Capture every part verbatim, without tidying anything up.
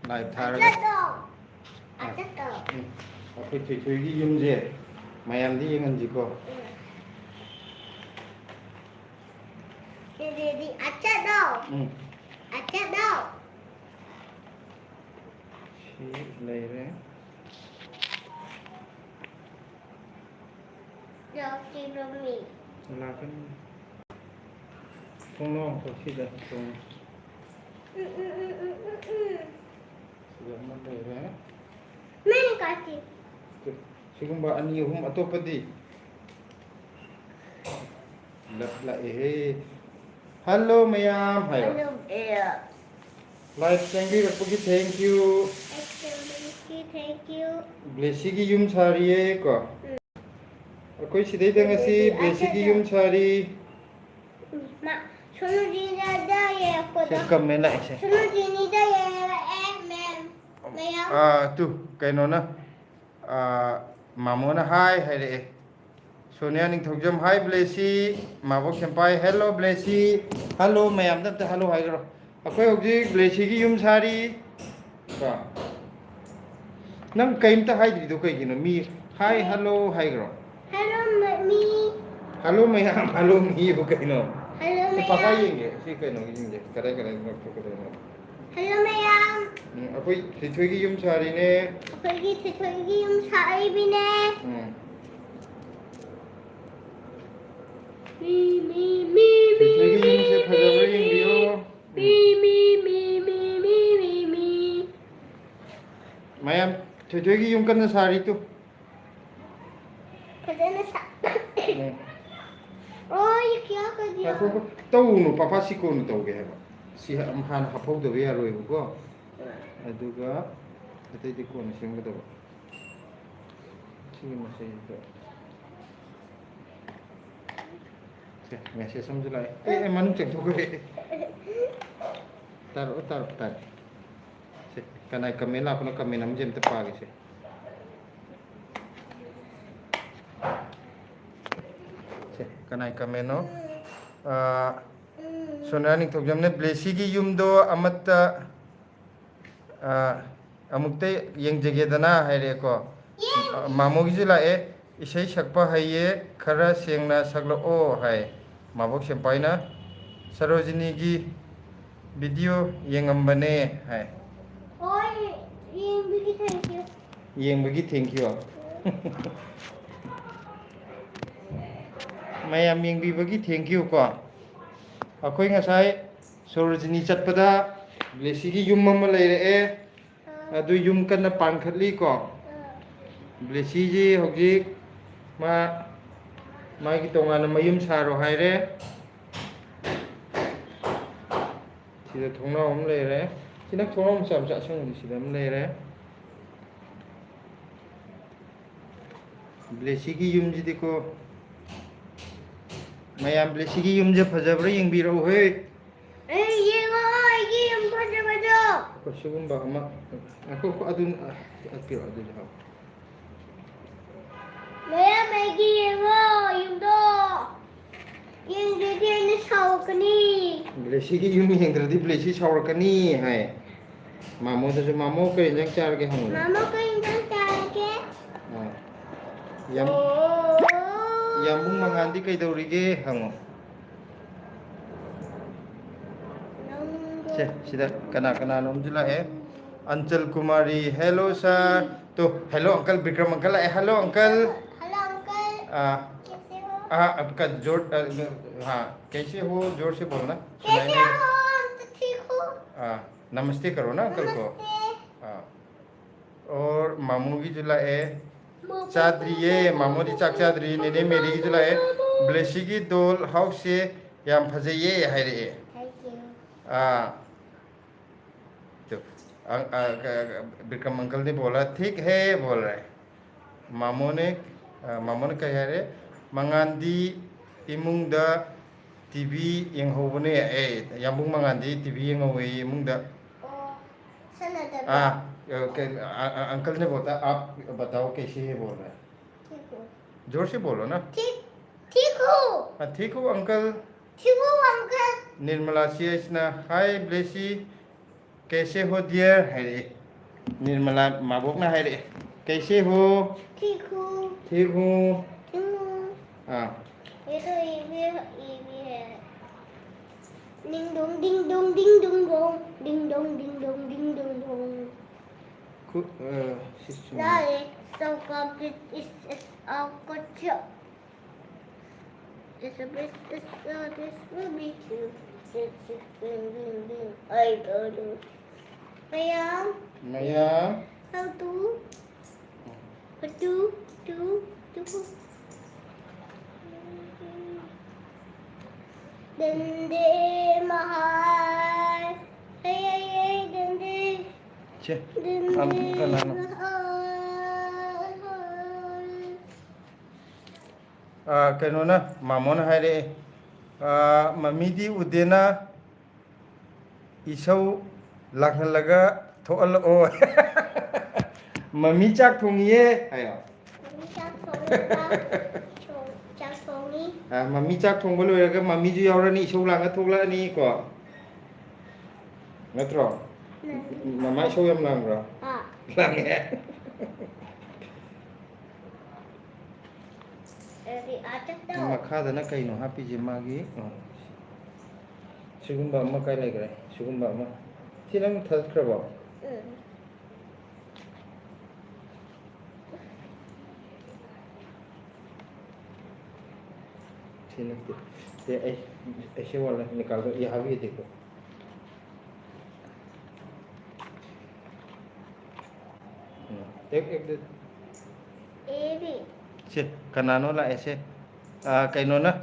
Live ꯊꯥꯔꯒ꯫ ꯑꯆꯠꯇꯣ꯫ ꯑꯆꯠꯇꯣ꯫ ꯎꯝ꯫ ꯑꯩꯈꯣꯏ ꯊꯣꯏꯊꯣꯏꯒꯤ ꯌꯨꯝꯁꯦ ꯃꯌꯥꯝꯗ ꯌꯦꯡꯍꯟꯁꯤꯀꯣ꯫ ꯎꯝ꯫ ꯑꯗꯨꯗꯤ ꯑꯆꯠꯇꯣ꯫ ꯎꯝ꯫ ꯑꯆꯠꯇꯣ꯫ ꯁꯤ ꯂꯩꯔꯦ꯫ ꯂꯥꯛꯇ꯭ꯔꯤꯕ ꯃꯤ꯫ ꯂꯥꯛꯀꯅꯤ꯫ ꯊꯣꯡꯅꯥꯎ ꯑꯃꯈꯛ ꯁꯤꯗ ꯊꯣꯡ꯫ ꯎꯝ, ꯎꯝ, ꯎꯝ, ꯎꯝ, ꯎꯝ, ꯎꯝ꯫ ꯁꯤꯗ ꯑꯃ ꯂꯩꯔꯦ꯫ ꯃꯩ ꯀꯥꯇꯤ꯫ ꯁꯤꯒꯨꯝꯕ ꯑꯅꯤ ꯑꯍꯨꯝ ꯑꯇꯣꯞꯄꯗꯤ? ꯂꯞ ꯂꯥꯛꯑꯦꯍꯦ꯫ Hello ꯃꯌꯥꯝ ꯍꯥꯏꯌꯣ꯫ Hello, ꯃꯌꯥꯝ꯫ Live ꯆꯪꯕꯤꯔꯛꯄꯒꯤ thank you꯫ Live ꯆꯪꯕꯤꯔꯛꯄꯒꯤ thank you꯫ ꯕ꯭ꯂꯦꯁꯤꯒꯤ ꯌꯨꯝ ꯁꯥꯔꯤꯌꯦ ꯀꯣ꯫ ꯎꯝ꯫ ꯑꯩꯈꯣꯏ ꯁꯤꯗꯩꯗ ꯉꯁꯤ ꯑꯗꯨꯗꯤ ꯕ꯭ꯂꯦꯁꯤꯒꯤ ꯑꯆꯥ, ꯌꯨꯝ ꯁꯥꯔꯤ꯫ ꯎꯝ, ꯃꯥ, ꯁꯣꯅꯨꯖꯤꯅꯤꯗ ꯌꯦꯡꯉꯛꯄꯗꯣ꯫ ꯁꯦ, comment ꯂꯥꯛꯑꯦ ꯁꯦ꯫ ꯁꯣꯅꯨꯖꯤꯅꯤꯗ ꯌꯦꯡꯉꯛꯑꯦ, ꯃꯦꯝ꯫ ꯃꯌꯥꯝ꯫ ꯑꯥ, ꯇꯨ, ꯀꯩꯅꯣꯅ, ꯑꯥ, ꯃꯥꯃꯣꯅ hi ꯍꯥꯏꯔꯛꯑꯦ꯫ ꯁꯣꯅꯤꯌꯥ ꯅꯤꯡꯊꯧꯖꯝ, hi ꯕ꯭ꯂꯦꯁꯤ꯫ ꯃꯥꯕꯣꯛ ꯁꯦꯝꯄꯥꯏ, hello ꯕ꯭ꯂꯦꯁꯤ꯫ Hello ꯃꯌꯥꯝꯗ ꯑꯝꯇ hello ꯍꯥꯏꯈ꯭ꯔꯣ꯫ ꯑꯩꯈꯣꯏ ꯍꯧꯖꯤꯛ ꯕ꯭ꯂꯦꯁꯤꯒꯤ ꯌꯨꯝ ꯁꯥꯔꯤ꯫ ꯀꯣ? ꯅꯪ ꯀꯩꯝꯇ ꯍꯥꯏꯗ꯭ꯔꯤꯗꯣ ꯀꯩꯒꯤꯅꯣ? ꯃꯤ hi, hello ꯍꯥꯏꯈ꯭ꯔꯣ꯫ Hello, ꯃ-, ꯃꯤ꯫ Hello ꯃꯌꯥꯝ, hello ꯃꯤꯕꯨ ꯀꯩꯅꯣ? Hello ꯁꯤ ꯄꯥꯄꯥ ꯃꯌꯥꯝ꯫ ꯌꯦꯡꯒꯦ꯫ ꯁꯤ ꯀꯩꯅꯣꯒꯤ ꯌꯦꯡꯒꯦ꯫ ꯀꯗꯥꯏ ꯀꯗꯥꯏ ꯂꯧꯊꯣꯛꯀꯗꯣꯏꯅꯣ? Hello ꯃꯌꯥꯝ꯫ ꯎꯝ, ꯑꯩꯈꯣꯏ ꯊꯣꯏꯊꯣꯏꯒꯤ ꯌꯨꯝ ꯁꯥꯔꯤꯅꯦ꯫ ꯑꯩꯈꯣꯏꯒꯤ ꯊꯣꯏꯊꯣꯏꯒꯤ ꯌꯨꯝ ꯁꯥꯔꯤꯕꯤꯅꯦ꯫ ꯎꯝ꯫ ꯃꯤ, ꯃꯤ, ꯃꯤ, ꯃꯤ, ꯊꯣꯏꯊꯣꯏꯒꯤ ꯃꯤ, ꯌꯨꯝꯁꯦ ꯃꯤ, ꯐꯖꯕ꯭ꯔꯥ ꯃꯤ, ꯌꯦꯡꯕꯤꯌꯣ꯫ ꯃꯤ, ꯎꯝ꯫ ꯃꯤ, ꯃꯤ, ꯃꯤ, ꯃꯤ, ꯃꯤ, ꯃꯤ꯫ ꯃꯌꯥꯝ, ꯊꯣꯏꯊꯣꯏꯒꯤ ꯌꯨꯝ ꯀꯟꯅ ꯁꯥꯔꯤ ꯇꯨ꯫ ꯐꯖꯅ ꯁꯥ-, ꯎꯝ꯫ ꯑꯣ, ꯌꯦ ꯀꯌꯥ ꯀꯔ ꯗꯤꯌꯥ? ꯉꯥꯏꯈꯣ, ꯉꯥꯏꯈꯣ꯫ ꯇꯧꯅꯨ, ꯄꯥꯄꯥ ꯁꯤ ꯀꯣꯟꯅ ꯇꯧꯒꯦ ꯍꯥꯏꯕ꯫ ꯁꯤ ꯍ-, ꯍꯥꯟꯅ ꯍꯥꯞꯍꯧꯗꯕ ꯌꯥꯔꯣꯏꯕꯀꯣ꯫ ꯑꯗꯨꯒ ꯑꯇꯩꯗꯤ ꯀꯣꯟꯅ ꯁꯦꯝꯒꯗꯕ꯫ ꯁꯤꯒꯤ ꯃꯆꯩꯗꯣ꯫ ꯁꯦ, message ꯑꯃꯁꯨ ꯂꯥꯛꯑꯦ꯫ ꯑꯦ, ꯑꯦ, ꯃꯅꯨꯡ ꯆꯪꯊꯣꯛꯈ꯭ꯔꯦ꯫ ꯇꯥꯔꯛꯑꯣ, ꯇꯥꯔꯛꯑꯣ, ꯇꯥꯔꯛꯑꯣ꯫ ꯁꯦ, ꯀꯅꯥꯏ comment ꯂꯥꯛꯄꯅꯣ? Comment ꯑꯃꯁꯦ ꯑꯝꯇ ꯄꯥꯒꯦꯁꯦ꯫ ꯁꯦ, ꯀꯅꯥꯏ commentꯅꯣ? ꯑꯥ, ꯁꯣꯅꯤꯌꯥ ꯅꯤꯡꯊꯧꯖꯝꯅ ꯕ꯭ꯂꯦꯁꯤꯒꯤ ꯌꯨꯝꯗꯣ ꯑꯃꯠꯇ ꯑ, ꯑꯃꯨꯛꯇ ꯌꯦꯡꯖꯒꯦꯗꯅ ꯍꯥꯏꯔꯛꯑꯦꯀꯣ꯫ ꯃꯥꯃꯣꯒꯤꯁꯨ ꯂꯥꯛꯑꯦ꯫ "ꯏꯁꯩ ꯁꯛꯄ ꯍꯩꯌꯦ, ꯈꯔ ꯁꯦꯡꯅ ꯁꯛꯂꯛꯑꯣ" ꯍꯥꯏ꯫ ꯃꯥꯕꯣꯛ ꯁꯦꯝꯄꯥꯏꯅ "ꯁꯔꯣꯖꯤꯅꯤꯒꯤ ꯚꯤꯗꯤꯑꯣ ꯌꯦꯡꯉꯝꯕꯅꯦ" ꯍꯥꯏ꯫ ꯍꯣꯏ, ꯌꯦꯡꯕꯒꯤ thank you꯫ ꯌꯦꯡꯕꯒꯤ thank you꯫ ꯃꯌꯥꯝ ꯌꯦꯡꯕꯤꯕꯒꯤ thank you ꯀꯣ꯫ ꯑꯩꯈꯣꯏ ꯉꯁꯥꯏ ꯁꯣꯔꯣꯖꯤꯅꯤ ꯆꯠꯄꯗ ꯕ꯭ꯂꯦꯁꯤꯒꯤ ꯌꯨꯝ ꯑꯃ ꯂꯩꯔꯛꯑꯦ꯫ ꯑꯗꯨ ꯌꯨꯝ ꯀꯟꯅ ꯄꯥꯟꯈꯠꯂꯤꯀꯣ꯫ ꯕ꯭ꯂꯦꯁꯤꯁꯤ ꯍꯧꯖꯤꯛ ꯃꯥ, ꯃꯥꯒꯤ ꯇꯣꯉꯥꯟꯅ ꯃꯌꯨꯝ ꯁꯥꯔꯣ ꯍꯥꯏꯔꯦ꯫ ꯁꯤꯗ ꯊꯣꯡꯅꯥꯎ ꯑꯃ ꯂꯩꯔꯦ꯫ ꯁꯤꯅ ꯊꯣꯡꯅꯥꯎ ꯃꯆꯥ ꯃꯆꯥ ꯑꯁꯪꯕꯗꯤ ꯁꯤꯗ ꯑꯃ ꯂꯩꯔꯦ꯫ ꯕ꯭ꯂꯦꯁꯤꯒꯤ ꯌꯨꯝꯁꯤꯗꯤꯀꯣ, ꯃꯌꯥꯝ ꯕ꯭ꯂꯦꯁꯤꯒꯤ ꯌꯨꯝꯁꯦ ꯐꯖꯕ꯭ꯔꯥ ꯌꯦꯡꯕꯤꯔꯛꯎ ꯍꯦ꯫ ꯑꯦ, ꯌꯦꯡꯉꯣ, ꯑꯩꯒꯤ ꯌꯨꯝ ꯐꯖꯕꯗꯣ꯫ ꯑꯩꯈꯣꯏ ꯁꯤꯒꯨꯝꯕ ꯑꯃ, ꯉꯥꯏꯈꯣ, ꯑꯗꯨ, ꯑ, ꯄꯤꯔꯛꯑꯣ, ꯑꯗꯨꯗꯤ ꯍꯥꯎ꯫ ꯃꯌꯥꯝ ꯑꯩꯒꯤ ꯌꯦꯡꯉꯣ, ꯌꯨꯝꯗꯣ꯫ ꯌꯦꯡꯗ꯭ꯔꯗꯤ ꯑꯩꯅ ꯁꯥꯎꯔꯛꯀꯅꯤ꯫ ꯕ꯭ꯂꯦꯁꯤꯒꯤ ꯌꯨꯝ ꯌꯦꯡꯗ꯭ꯔꯗꯤ ꯕ꯭ꯂꯦꯁꯤ ꯁꯥꯎꯔꯛꯀꯅꯤ ꯍꯥꯏ꯫ ꯃꯥꯃꯣꯗꯁꯨ, "ꯃꯥꯃꯣ, ꯀꯔꯤ ꯌꯦꯟꯖꯥꯡ ꯆꯥꯔꯒꯦ?" ꯍꯪꯉꯨ꯫ ꯃꯥꯃꯣ, ꯀꯔꯤ ꯌꯦꯟꯖꯥꯡ ꯆꯥꯔꯒꯦ? ꯑꯥ꯫ ꯌꯥꯝ-, ꯑꯣ꯫ "ꯌꯥꯝꯕꯨꯡ ꯃꯉꯥꯟꯗꯤ ꯀꯩꯗꯧꯔꯤꯒꯦ?" ꯍꯪꯉꯨ꯫ ꯅꯪꯗꯣ꯫ ꯁꯦ, ꯁꯤꯗ ꯀꯅꯥ ꯀꯅꯥꯅꯣꯝꯁꯨ ꯂꯥꯛꯑꯦ꯫ Anchal Kumari, "Hello sir." ꯇꯨ, "Hello uncle, ꯕꯤꯀ꯭ꯔꯝ uncle ꯂꯥꯛꯑꯦ, hello uncle." Hello uncle. ꯑꯥ꯫ कैसे हो? ꯑꯥ, ꯑ, ꯀ-, जोर, ꯑ, हाँ, कैसे हो? जोर से बोलना, सुनाई कैसे नहीं। हो? हम तो ठीक हूँ। हाँ, नमस्ते करो ना uncle को। नमस्ते। हाँ। और मामू भी जो लाए, मामू चादरी ये, मामू दी चाक चादरी, ने, ने मेरी जो लाए, मामू। ब्लेसी की doll house से, ꯌꯥꯝ ꯐꯖꯩꯌꯦ ꯍꯥꯏꯔꯛꯑꯦ꯫ Thank you. ꯑꯥ, तो, अ, अ, क-, क-, विक्रम अंकल ने बोला, "ठीक है," बोल रहे हैं। मामू ने, अ, मामू ने कहा, "अरे, मंगांदी इमुंगदा टीवी यंगहोबने," ए, याबुंग मंगांदी टीवी यंगहोबे इमुंगदा। ओ, सना दबा। हाँ, अ, क-, अ, अ, अंकल ने बोला, "आप बताओ कैसे है," बोल रहे हैं। ठीक हूँ। जोर से बोलो ना। ठीक, ठीक हूँ। हाँ, ठीक हूँ, अंकल। ठीक हूँ, अंकल। निर्मला सी इसना, "Hi, ब्लेसी। ꯀꯦꯁꯦ ꯍꯣ ꯗꯤꯌꯔ ꯍꯥꯏꯔꯛꯑꯦ꯫ ꯅꯤꯔꯃꯂꯥ ꯃꯥꯕꯣꯛꯅ ꯍꯥꯏꯔꯛꯑꯦ꯫ ꯀꯦꯁꯦ ꯍꯣ? ꯊꯤꯈꯨ꯫ ꯊꯤꯈꯨ꯫ ꯊꯤꯈꯨ꯫ ꯑꯥ꯫ ꯌꯦꯗꯣ ꯏꯕꯤ ꯏꯕꯤ ꯍꯦ꯫ ꯗꯤꯡ ꯗꯣꯡ ꯗꯤꯡ ꯗꯣꯡ ꯗꯤꯡ ꯗꯣꯡ ꯗꯣꯡ꯫ ꯗꯤꯡ ꯗꯣꯡ ꯗꯤꯡ ꯗꯣꯡ ꯗꯤꯡ ꯗꯣꯡ ꯗꯣꯡ꯫ ꯈꯨ-, ꯑ, ꯁꯤ ꯆꯨꯝꯃꯤ꯫ ꯂꯥꯛꯑꯦ꯫ ꯆꯧꯀ ꯄꯤꯠ ꯏꯁ ꯏꯁ ꯑ coach. This is, this, uh, this will be cute. This is, ding, ding, ding. I got it. Maya, ꯃꯌꯥ꯫ How to? Two, two, two. Dende mahal. Hey, hey, hey, dende. Say, Dende ꯑꯝ, ꯀꯅꯥꯅꯣ? Mahal. ꯑꯥ, ꯀꯩꯅꯣꯅ, ꯃꯥꯃꯣꯅ ꯍꯥꯏꯔꯛꯑꯦ, ꯑꯥ, ꯃꯃꯤꯗꯤ ꯎꯗꯦꯅ ꯏꯁꯧ ꯂꯥꯡꯍꯜꯂꯒ ꯊꯣꯛꯍꯜꯂꯛꯑꯣ꯫ ꯃꯃꯤ ꯆꯥꯛ ꯊꯣꯡꯉꯤꯌꯦ ꯍꯥꯏꯌꯣ꯫ ꯃꯃꯤ ꯆꯥꯛ ꯊꯣꯡꯉꯤ, ꯆꯥꯛ ꯊꯣꯡ-, ꯆꯥꯛ ꯊꯣꯡꯉꯤ꯫ ꯑꯥ, ꯃꯃꯤ ꯆꯥꯛ ꯊꯣꯡꯕ ꯂꯣꯏꯔꯒ ꯃꯃꯤꯁꯨ ꯌꯥꯎꯔꯅꯤ, ꯏꯁꯧ ꯂꯥꯡꯉ ꯊꯣꯛꯂꯛꯑꯅꯤꯀꯣ꯫ ꯅꯠꯇ꯭ꯔꯣ? ꯎꯝ꯫ ꯃꯃꯥ ꯏꯁꯧ ꯌꯥꯝ ꯂꯥꯡꯕ꯭ꯔꯣ? ꯑꯥ꯫ ꯂꯥꯡꯉꯦ꯫ ꯑꯗꯨꯗꯤ ꯑꯥ ꯆꯠꯇꯧ꯫ ꯃꯈꯥꯗꯅ ꯀꯩꯅꯣ ꯍꯥꯞꯄꯤꯁꯦ ꯃꯥꯒꯤ? ꯑꯣ꯫ ꯁꯤꯒꯨꯝꯕ ꯑꯃ ꯀꯥꯏ ꯂꯩꯈ꯭ꯔꯦ? ꯁꯤꯒꯨꯝꯕ ꯑꯃ꯫ ꯁꯤ ꯅꯪ ꯊꯥꯗꯠꯈ꯭ꯔꯕꯣ? ꯎꯝ꯫ ꯁꯤ ꯅꯠꯇꯦ꯫ ꯁꯤ ꯑꯩ, ꯑꯩꯁꯦ ꯋꯥꯂꯦ ꯅꯤꯀꯥꯜꯗꯣ, ꯌꯥ ꯍꯥꯕꯤ deco. Um. Act, act, day. A B. ꯁꯦ, ꯀꯅꯥꯅꯣ ꯂꯥꯛꯑꯦꯁꯦ? ꯑꯥ, ꯀꯩꯅꯣꯅ,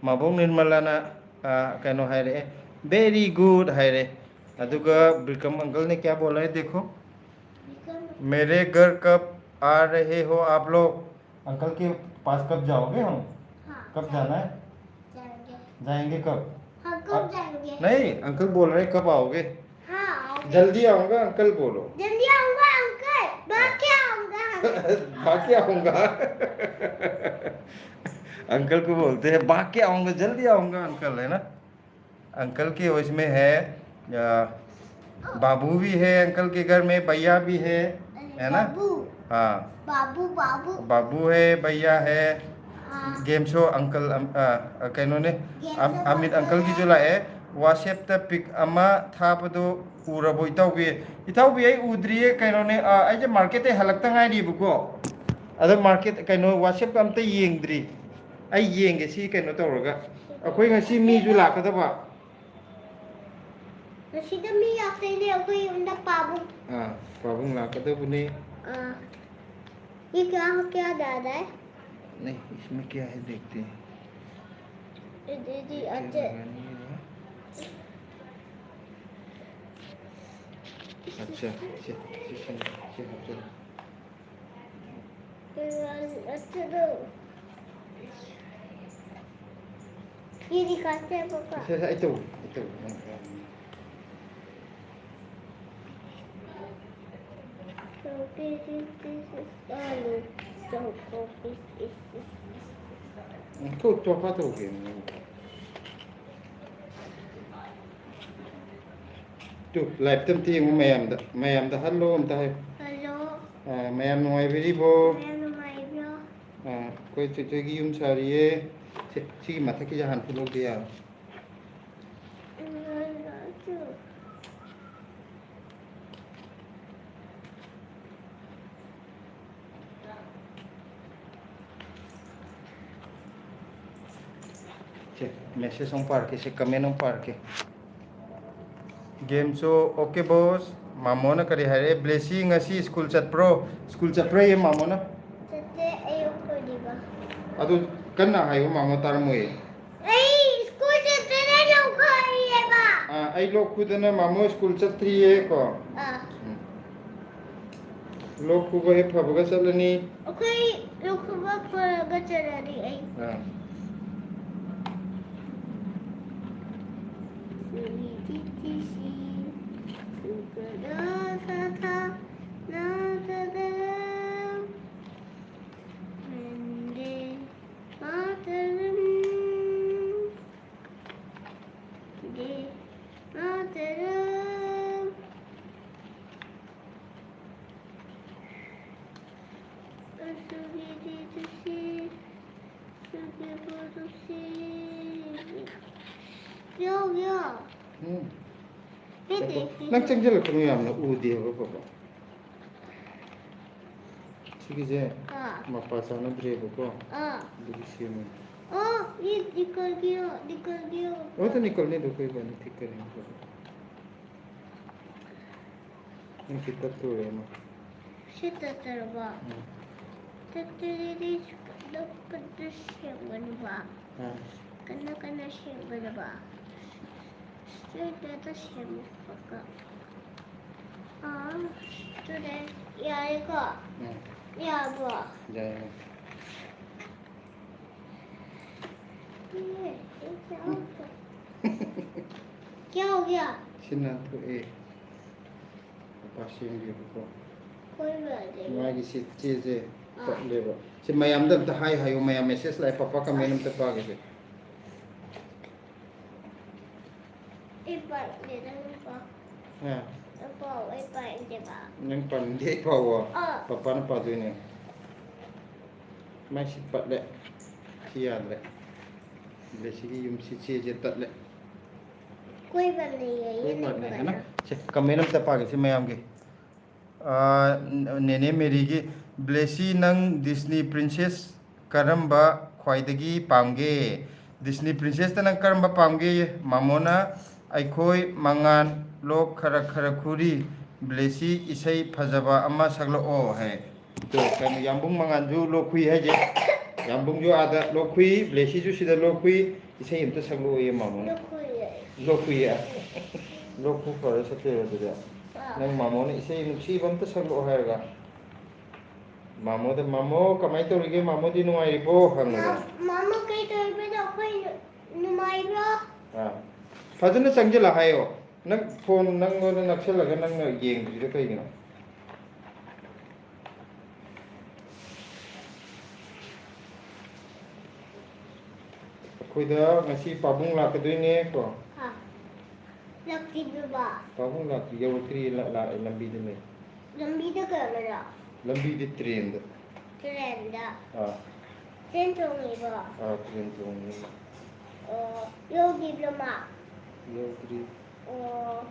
ꯃꯥꯕꯣꯛ ꯅꯤꯔꯃꯂꯥꯅ, ꯑꯥ, ꯀꯩꯅꯣ ꯍꯥꯏꯔꯛꯑꯦ, "Very good" ꯍꯥꯏꯔꯦ꯫ ꯑꯗꯨꯒ ꯕꯤꯀ꯭ꯔꯝ uncle ने क्या बोला है देखो, "मेरे घर कब आ रहे हो आप लोग?" अंकल के पास कब जाओगे हम? हाँ, कब जाना है? जाएंगे। जाएंगे कब? हाँ, कब अब जाएंगे? नहीं, अंकल बोल रहे हैं, "कब आओगे?" हाँ, आओगे। जल्दी आऊंगा, अंकल बोलो। जल्दी आऊंगा, अंकल। भाग के आऊंगा, अंकल। भाग के आऊंगा। अंकल को बोलते हैं, "भाग के आऊंगा, जल्दी आऊंगा, अंकल", है ना? अंकल के वॉइस में है, अ, बाबू भी है अंकल के घर में, भैया भी है, है ना? बाबू। हाँ। बाबू बाबू। बाबू है, भैया है। हाँ। गेम शो अंकल, अम, अ, ꯀꯩꯅꯣꯅꯦ, Game ꯑꯝ- show ꯑꯃꯤꯠ ꯐꯖꯔꯦ꯫ ꯑꯪꯀꯜꯒꯤꯁꯨ ꯂꯥꯛꯑꯦ꯫ ꯋꯥꯆꯦꯞꯇ ꯄꯤꯛ ꯑꯃ ꯊꯥꯕꯗꯣ ꯎꯔꯕꯣ ꯏꯇꯥꯎꯕꯤ? ꯏꯇꯥꯎꯕꯤ, ꯑꯩ ꯎꯗ꯭ꯔꯤꯌꯦ꯫ ꯀꯩꯅꯣꯅꯦ, ꯑ, ꯑꯩꯁꯦ ꯃꯥꯔꯀꯦꯠꯇꯩ ꯍꯜꯂꯛꯇ ꯉꯥꯏꯔꯤꯕꯀꯣ꯫ ꯑꯗꯣ ꯃꯥꯔꯀꯦꯠ, ꯀꯩꯅꯣ, ꯋꯥꯆꯦꯞꯇ ꯑꯝꯇ ꯌꯦꯡꯗ꯭ꯔꯤ꯫ ꯑꯩ ꯌꯦꯡꯒꯦ ꯁꯤ ꯀꯩꯅꯣ ꯇꯧꯔꯒ꯫ ꯑꯩꯈꯣꯏ ꯉꯁꯤ ꯃꯤꯁꯨ ꯂꯥꯛꯀꯗꯕ꯫ ꯉꯁꯤꯗ ꯃꯤ ꯂꯥꯛꯇꯣꯏꯅꯦ ꯑꯩꯈꯣꯏ ꯌꯨꯝꯗ ꯄꯥꯕꯨꯡ꯫ ꯑꯥ, ꯄꯥꯕꯨꯡ ꯂꯥꯛꯀꯗꯕꯅꯦ꯫ ꯑꯥ꯫ ये क्या क्या डाला है? नहीं, इसमें क्या है देखते हैं। ये दीदी क्या अच्छे। लगानी है वहाँ? अच्छा, चे- चे- चे- चे- चे- ये वाला अच्छे दो। ये दिखाते हैं पापा। चे- चे- ito, ito. So this is this is oh no. So this is this is. Ito, ito pa to game. ꯇꯨ, ꯂꯥꯏꯞꯇ ꯑꯝꯇ ꯌꯦꯡꯉꯨ ꯃꯌꯥꯝꯗ꯫ ꯃꯌꯥꯝꯗ ꯍꯜꯂꯣ ꯑꯝꯇ ꯍꯥꯏꯌꯨ꯫ Hello. ꯑꯥ, ꯃꯌꯥꯝ ꯅꯨꯡꯉꯥꯏꯕꯤꯔꯤꯕꯣ? ꯃꯌꯥꯝ ꯅꯨꯡꯉꯥꯏꯕ꯭ꯔꯣ? ꯑꯥ, ꯑꯩꯈꯣꯏ ꯆꯦꯆꯦꯒꯤ ꯌꯨꯝ ꯁꯥꯔꯤꯌꯦ꯫ ꯁꯤ, ꯁꯤꯒꯤ ꯃꯊꯛꯀꯤꯁꯦ ꯍꯥꯟꯅ ꯐꯨꯠꯂꯧꯗ ꯌꯥꯔꯣꯏ꯫ ꯅꯨꯡꯉꯥꯏꯕ꯭ꯔꯣ? ꯁꯦ, ꯃꯦꯁꯦꯖ ꯑꯃꯨꯛ ꯄꯥꯔꯛꯀꯦ, ꯁꯦ, ꯀꯃꯦꯟ ꯑꯃꯨꯛ ꯄꯥꯔꯛꯀꯦ꯫ ꯒꯦꯝ ꯁꯣ, ꯑꯣꯀꯦ ꯕꯣꯁ꯫ ꯃꯥꯃꯣꯅ ꯀꯔꯤ ꯍꯥꯏꯔꯦ? ꯕ꯭ꯂꯦꯁꯤ ꯉꯁꯤ ꯁ꯭ꯀꯨꯜ ꯆꯠꯄ꯭ꯔꯣ? ꯁ꯭ꯀꯨꯜ ꯆꯠꯄ꯭ꯔꯥꯌꯦ ꯃꯥꯃꯣꯅ? ꯆꯠꯇꯦ, ꯑꯌꯨꯛ ꯄꯨꯔꯤꯕ꯫ ꯑꯗꯨ ꯀꯟꯅ ꯍꯥꯏꯌꯨ, ꯃꯥꯃꯣ ꯇꯥꯔꯝꯃꯣꯏꯌꯦ꯫ ꯑꯩ ꯁ꯭ꯀꯨꯜ ꯆꯠꯇꯅ ꯂꯧꯈꯠꯂꯤꯑꯕ꯫ ꯑꯥ, ꯑꯩ ꯂꯣꯛ ꯈꯨꯗꯅ ꯃꯥꯃꯣ ꯁ꯭ꯀꯨꯜ ꯆꯠꯇ꯭ꯔꯤꯌꯦ ꯀꯣ꯫ ꯑꯥ꯫ ꯎꯝ꯫ ꯂꯣꯛ ꯈꯨꯕ ꯍꯦꯛ ꯐꯕꯒ ꯆꯠꯂꯅꯤ꯫ ꯑꯩꯈꯣꯏ ꯂꯣꯛ ꯈꯨꯕ ꯐꯔꯒ ꯆꯠꯂꯅꯤ ꯑꯩ꯫ ꯑꯥ꯫ ꯃꯥꯇꯔꯝ꯫ ꯗꯦ ꯃꯥꯇꯔꯝ꯫ ꯌꯥꯎ, ꯌꯥꯎ꯫ ꯎꯝ꯫ ꯅꯠꯇꯦ꯫ ꯅꯪ ꯆꯪꯁꯤꯜꯂꯛꯀꯅꯨ, ꯌꯥꯝꯅ ꯎꯗꯦꯕ, ꯄꯥꯄꯥ꯫ ꯁꯤꯒꯤꯁꯦ ꯑꯥ꯫ ꯃꯄꯥ ꯆꯥꯅꯗ꯭ꯔꯦꯕꯀꯣ꯫ ꯑꯥ꯫ ꯑꯗꯨꯒꯤ ꯁꯦꯝꯃꯤꯅꯤ꯫ ꯑꯣ, ꯏ, ꯅꯤꯀꯜꯒꯤꯌꯣ, ꯅꯤꯀꯜꯒꯤꯌꯣ꯫ ꯑꯣ, ꯇ ꯅꯤꯀꯜꯅꯤ, ꯑꯗꯨ ꯑꯩꯈꯣꯏ ꯏꯕꯥꯅꯤ ꯊꯤꯛꯀꯅꯤ꯫ ꯅꯪ ꯁꯤ ꯇꯠꯇꯣꯔꯦꯅꯦ꯫ ꯁꯤ ꯇꯠꯇꯔꯕ? ꯎꯝ꯫ ꯇꯠꯇꯔꯗꯤ ꯀꯟꯅ ꯀꯟꯅ ꯁꯦꯝꯒꯅꯨꯕ꯫ ꯑꯥ꯫ ꯀꯟꯅ ꯀꯟꯅ ꯁꯦꯝꯒꯗꯕ꯫ ꯁꯤ ꯇꯠꯇ ꯁꯦꯝꯃꯛꯄꯒ꯫ ꯑꯥ, ꯑꯗꯨꯗꯤ ꯌꯥꯔꯦꯀꯣ? ꯎꯝ꯫ ꯌꯥꯔꯕꯣ? ꯌꯥꯔꯦ꯫ क्या हो गया? ꯁꯤ ꯅꯥꯟꯊꯣꯛꯑꯦ꯫ ꯃꯄꯥ ꯁꯦꯝꯒꯦꯕꯀꯣ꯫ ꯃꯥꯒꯤ ꯁꯤ ꯆꯦꯁꯦ ꯑꯥ꯫ ꯇꯠꯂꯦꯕ꯫ ꯁꯤ ꯃꯌꯥꯝꯗ ꯑꯝꯇ ꯍꯥꯏ ꯍꯥꯏꯌꯨ, ꯃꯌꯥꯝ ꯃꯦꯁꯦꯖ ꯂꯥꯛꯑꯦ, ꯄꯄꯥ ꯀꯃꯦꯟ ꯑꯝꯇ ꯄꯥꯒꯦꯁꯦ꯫ ꯑꯩ ꯄꯥꯒꯦ, ꯅꯪ ꯄꯥꯎ꯫ ꯍꯥ? ꯅꯪ ꯄꯥꯎ, ꯑꯩ ꯄꯥꯅꯤꯡꯗꯦꯕ꯫ ꯅꯪ ꯄꯥꯅꯤꯡꯗꯦ, ꯑꯩ ꯄꯥꯎꯑꯣ? ꯑꯥ꯫ ꯄꯄꯥꯅ ꯄꯥꯗꯣꯏꯅꯦ꯫ ꯃꯥꯏꯁꯤ ꯄꯠꯂꯦ꯫ ꯁꯤ ꯌꯥꯗ꯭ꯔꯦ꯫ ꯕ꯭ꯂꯦꯁꯤꯒꯤ ꯌꯨꯝꯁꯤ ꯆꯦꯁꯦ ꯇꯠꯂꯦ꯫ ꯀꯣꯏꯕ ꯂꯩꯌꯦ, ꯀꯣꯏꯕ ꯂꯩꯌꯦ, ꯌꯦꯡꯕ ꯍꯥꯏꯅ꯫ ꯀꯥꯟꯗ꯫ ꯁꯦ, ꯀꯃꯦꯟ ꯑꯝꯇ ꯄꯥꯒꯦꯁꯦ ꯃꯌꯥꯝꯒꯤ꯫ ꯑꯥ, ꯅꯦꯅꯦ ꯃꯦꯔꯤꯒꯤ, "ꯕ꯭ꯂꯦꯁꯤ, ꯅꯪ ꯗꯤꯁꯅꯤ ꯄ꯭ꯔꯤꯟꯁꯦꯁ ꯀꯔꯝꯕ ꯈ꯭ꯋꯥꯏꯗꯒꯤ ꯄꯥꯝꯒꯦ?" ꯗꯤꯁꯅꯤ ꯄ꯭ꯔꯤꯟꯁꯦꯁꯇ ꯅꯪ ꯀꯔꯝꯕ ꯄꯥꯝꯒꯦ? ꯃꯥꯃꯣꯅ, "ꯑꯩꯈꯣꯏ ꯃꯉꯥꯜ, ꯂꯣꯛ ꯈꯔ ꯈꯔ ꯈꯨꯔꯤ, ꯕ꯭ꯂꯦꯁꯤ, ꯏꯁꯩ ꯐꯖꯕ ꯑꯃ ꯁꯛꯂꯛꯑꯣ" ꯍꯥꯏ꯫ ꯑꯗꯣ ꯀꯩꯅꯣ, ꯌꯥꯝꯕꯨꯡ ꯃꯉꯥꯜꯁꯨ ꯂꯣꯛ ꯈꯨꯏ ꯍꯥꯏꯁꯦ꯫ ꯌꯥꯝꯕꯨꯡꯁꯨ ꯑꯥꯗ ꯂꯣꯛ ꯈꯨꯏ, ꯕ꯭ꯂꯦꯁꯤꯁꯨ ꯁꯤꯗ ꯂꯣꯛ ꯈꯨꯏ꯫ ꯏꯁꯩ ꯑꯝꯇ ꯁꯛꯂꯛꯑꯣꯌꯦ, ꯃꯥꯃꯣꯅ꯫ ꯂꯣꯛ ꯈꯨꯏꯌꯦ꯫ ꯂꯣꯛ ꯈꯨꯏꯌꯦ? ꯂꯣꯛ ꯈꯨ ꯐꯔ ꯁꯛꯇꯣꯏꯔꯣ ꯑꯗꯨꯗꯤ? ꯑꯥ꯫ ꯅꯪ ꯃꯥꯃꯣꯅ ꯏꯁꯩ ꯅꯨꯡꯁꯤꯕ ꯑꯝꯇ ꯁꯛꯂꯛꯑꯣ ꯍꯥꯏꯔꯒ꯫ ꯃꯥꯃꯣꯗ, "ꯃꯥꯃꯣ, ꯀꯃꯥꯏꯅ ꯇꯧꯔꯤꯒꯦ? ꯃꯥꯃꯣꯗꯤ ꯅꯨꯡꯉꯥꯏꯔꯤꯕꯣ?" ꯍꯪꯉꯨꯗꯅ꯫ ꯃꯥ-, ꯃꯥꯃꯣ, ꯀꯩ ꯇꯧꯔꯤꯕꯅꯣ? ꯑꯩꯈꯣꯏ ꯅꯨꯡꯉꯥꯏꯕ꯭ꯔꯣ? ꯑꯥ꯫ ꯐꯖꯅ ꯆꯪꯁꯤꯜꯂ ꯍꯥꯏꯌꯣ꯫ ꯅꯪ ꯐꯣꯟ ꯅꯪꯉꯣꯟꯗ ꯅꯛꯁꯜꯂꯒ ꯅꯪꯅ ꯌꯦꯡꯗ꯭ꯔꯤꯗꯣ ꯀꯩꯒꯤꯅꯣ? ꯑꯩꯈꯣꯏꯗ ꯉꯁꯤ ꯄꯥꯕꯨꯡ ꯂꯥꯛꯀꯗꯣꯏꯅꯦ ꯀꯣ? ꯑꯥ꯫ ꯂꯥꯛꯇ꯭ꯔꯤꯕ? ꯄꯥꯕꯨꯡ ꯂꯥꯛꯇ꯭ꯔꯤ, ꯌꯧꯔꯛꯇ꯭ꯔꯤ, ꯂꯥ-, ꯂꯥꯛꯑꯦ, ꯂꯝꯕꯤꯗ ꯂꯩ꯫ ꯂꯝꯕꯤꯗ ꯀꯩꯗꯧꯔꯤꯅꯣ? ꯂꯝꯕꯤꯗ ꯇ꯭ꯔꯦꯟꯗ꯫ ꯇ꯭ꯔꯦꯟꯗ꯫ ꯑꯥ꯫ ꯇ꯭ꯔꯦꯟ ꯇꯣꯡꯉꯤꯕꯣ? ꯑꯥ, ꯇ꯭ꯔꯦꯟ ꯇꯣꯡꯉꯤ꯫ ꯑꯣ, ꯌꯧꯗ꯭ꯔꯤꯕ꯭ꯔꯣ ꯃꯥ? ꯌꯧꯗ꯭ꯔꯤ꯫ ꯑꯣ꯫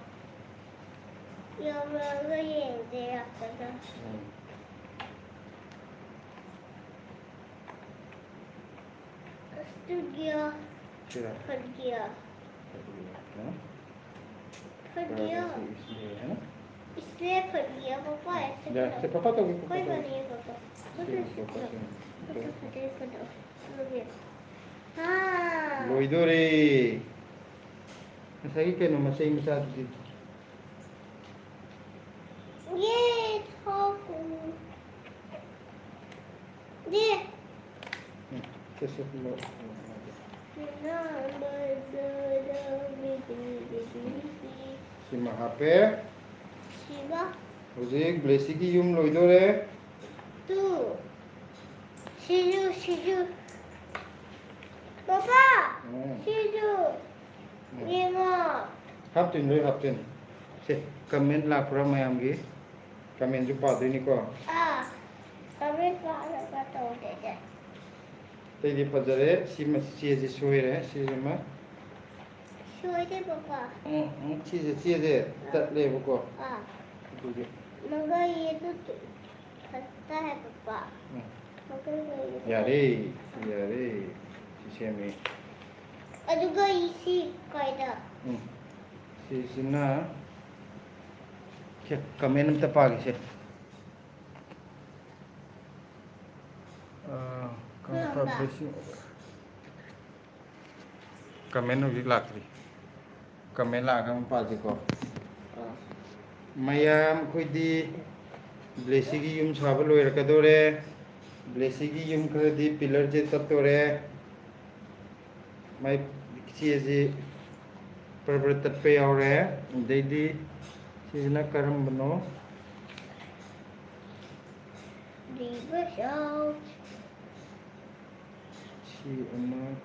ꯌꯧꯔꯛꯑꯒ ꯌꯦꯡꯁꯦ ꯂꯥꯛꯄꯗ꯫ ꯎꯝ꯫ ꯁ꯭ꯇꯨꯗꯤꯑꯣ꯫ ꯁꯤꯔꯥ? ꯐꯠꯒꯤꯌꯥ꯫ ꯐꯠꯒꯤꯌꯥ, ꯍꯥ? ꯐꯠꯒꯤꯌꯥ꯫ ꯄꯥꯔꯥꯗꯤꯁꯤ ꯏꯁꯂꯤꯌꯥ, ꯍꯥ? ꯏꯁꯂꯤꯌꯥ ꯐꯠꯒꯤꯌꯥ, ꯄꯥꯄꯥ, ꯑꯥ, ꯑꯩꯁꯦ ꯌꯥꯔꯦ, ꯀꯩꯅꯣ꯫ ꯁꯦ, ꯄꯥꯄꯥ ꯇꯧꯒꯦ, ꯄꯥꯄꯥ ꯀꯣꯏ ꯇꯧꯒꯦ꯫ ꯕꯅꯦ, ꯄꯥꯄꯥ꯫ ꯁꯤ ꯌꯦꯡꯉꯣ, ꯄꯥꯄꯥ, ꯁꯤ ꯌꯦꯡꯉꯣ꯫ ꯐꯠꯒꯤꯌꯥ, ꯐꯠꯒꯤꯌꯥ, ꯐꯠꯒꯤꯌꯥ꯫ ꯍꯥ꯫ ꯂꯣꯏꯗꯣꯔꯦ꯫ ꯉꯁꯥꯏꯒꯤ ꯀꯩꯅꯣ ꯃꯆꯩ ꯃꯆꯥꯗꯨꯗꯤ? ꯌꯦ, ꯊꯣꯛꯎ꯫ ꯌꯦ꯫ ꯎꯝ, ꯁꯦ, ꯁꯦ, ꯂꯣꯏ-, ꯁꯤꯃ ꯍꯥꯞꯄꯦ꯫ ꯁꯤꯃ꯫ ꯍꯧꯖꯤꯛ ꯕ꯭ꯂꯦꯁꯤꯒꯤ ꯌꯨꯝ ꯂꯣꯏꯗꯣꯔꯦ꯫ ꯇꯨ꯫ ꯁꯤꯁꯨ, ꯁꯤꯁꯨ꯫ ꯄꯥꯄꯥ! ꯎꯝ꯫ ꯁꯤꯁꯨ꯫ ꯎꯝ꯫ ꯌꯦꯡꯉꯣ꯫ ꯍꯥꯞꯇꯣꯏꯅꯤ, ꯂꯣꯏ ꯍꯥꯞꯇꯣꯏꯅꯤ꯫ ꯁꯦ, comment ꯂꯥꯛꯄ꯭ꯔꯥ ꯃꯌꯥꯝꯒꯤ? Commentꯁꯨ ꯄꯥꯗꯣꯏꯅꯤꯀꯣ꯫ ꯑꯥ, comment ꯄꯥꯔꯒ ꯇꯧꯗꯣꯏꯅꯦ꯫ ꯑꯇꯩꯗꯤ ꯐꯖꯔꯦ꯫ ꯁꯤꯃ, ꯆꯦꯁꯤ ꯁꯣꯏꯔꯦ, ꯁꯤꯁꯤꯃ꯫ ꯁꯣꯏꯗꯦ, ꯄꯥꯄꯥ꯫ ꯎꯝ, ꯎꯝ, ꯁꯤꯁꯦ, ꯆꯦꯁꯦ ꯇꯠꯂꯦꯕꯀꯣ꯫ ꯑꯥ꯫ ꯑꯗꯨꯒꯤ꯫ ꯃꯒ ꯌꯦ ꯇꯨ ꯇꯨ ꯐꯠꯇ ꯍꯥꯏ, ꯄꯥꯄꯥ꯫ ꯎꯝ꯫ ꯃꯒ ꯌꯦ ꯇꯨ ꯌꯥꯔꯦ, ꯌꯥꯔꯦ꯫ ꯁꯤ ꯁꯦꯝꯃꯦ꯫ ꯑꯗꯨꯒ ꯁꯤ ꯀꯥꯏꯗ? ꯎꯝ꯫ ꯁꯤꯁꯤꯅ, ꯁꯦ, comment ꯑꯝꯇ ꯄꯥꯒꯦꯁꯦ꯫ ꯑꯥ, ꯀꯔꯝꯕ? ꯀꯪꯂꯥꯄꯥꯠ ꯕ꯭ꯂꯦꯁꯤꯡ꯫ Comment ꯍꯧꯖꯤꯛ ꯂꯥꯛꯇ꯭ꯔꯤ꯫ Comment ꯂꯥꯛꯑꯒ ꯑꯃꯨꯛ ꯄꯥꯁꯤꯀꯣ꯫ ꯃꯌꯥꯝ, ꯑꯩꯈꯣꯏꯗꯤ ꯕ꯭ꯂꯦꯁꯤꯒꯤ ꯌꯨꯝ ꯁꯥꯕ ꯂꯣꯏꯔꯛꯀꯗꯧꯔꯦ꯫ ꯕ꯭ꯂꯦꯁꯤꯒꯤ ꯌꯨꯝ ꯈꯔꯗꯤ pillarꯁꯦ ꯇꯠꯇꯣꯔꯦ꯫ ꯃꯥꯏ ꯆꯦꯁꯤ ꯄꯔ ꯄꯔ ꯇꯠꯄ ꯌꯥꯎꯔꯦ꯫ ꯑꯗꯩꯗꯤ ꯁꯤꯁꯤꯅ ꯀꯔꯝꯕꯅꯣ? ꯁꯤ ꯑꯃ꯫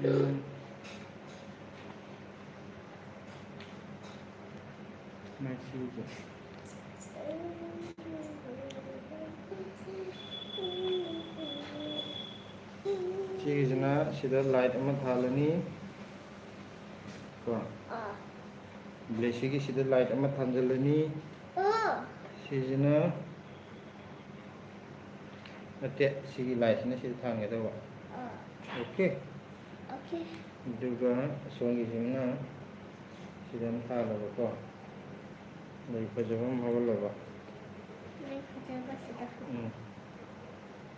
ꯎꯝ꯫ ꯃꯁꯤꯁꯦ꯫ ꯁꯤꯒꯤꯁꯤꯅ ꯁꯤꯗ light ꯑꯃ ꯊꯥꯜꯂꯅꯤ꯫ ꯀꯣ꯫ ꯑꯥ꯫ ꯕ꯭ꯂꯦꯁꯤꯒꯤ ꯁꯤꯗ light ꯑꯃ ꯊꯥꯟꯖꯜꯂꯅꯤ꯫ ꯑꯥ꯫ ꯁꯤꯁꯤꯅ, ꯅꯠꯇꯦ, ꯁꯤꯒꯤ lightꯁꯤꯅ ꯁꯤꯗ ꯊꯥꯟꯒꯗꯧꯕ꯫ ꯑꯥ꯫ Okay? Okay꯫ ꯑꯗꯨꯒ ꯑꯁꯣꯝꯒꯤꯁꯤꯅ ꯁꯤꯗ ꯑꯃ ꯊꯥꯜꯂꯕꯀꯣ꯫ ꯂꯩ ꯐꯖꯕ ꯑꯃ ꯍꯧꯍꯜꯂꯕ꯫ ꯂꯩ ꯐꯖꯕ ꯁꯤꯗ꯫ ꯎꯝ꯫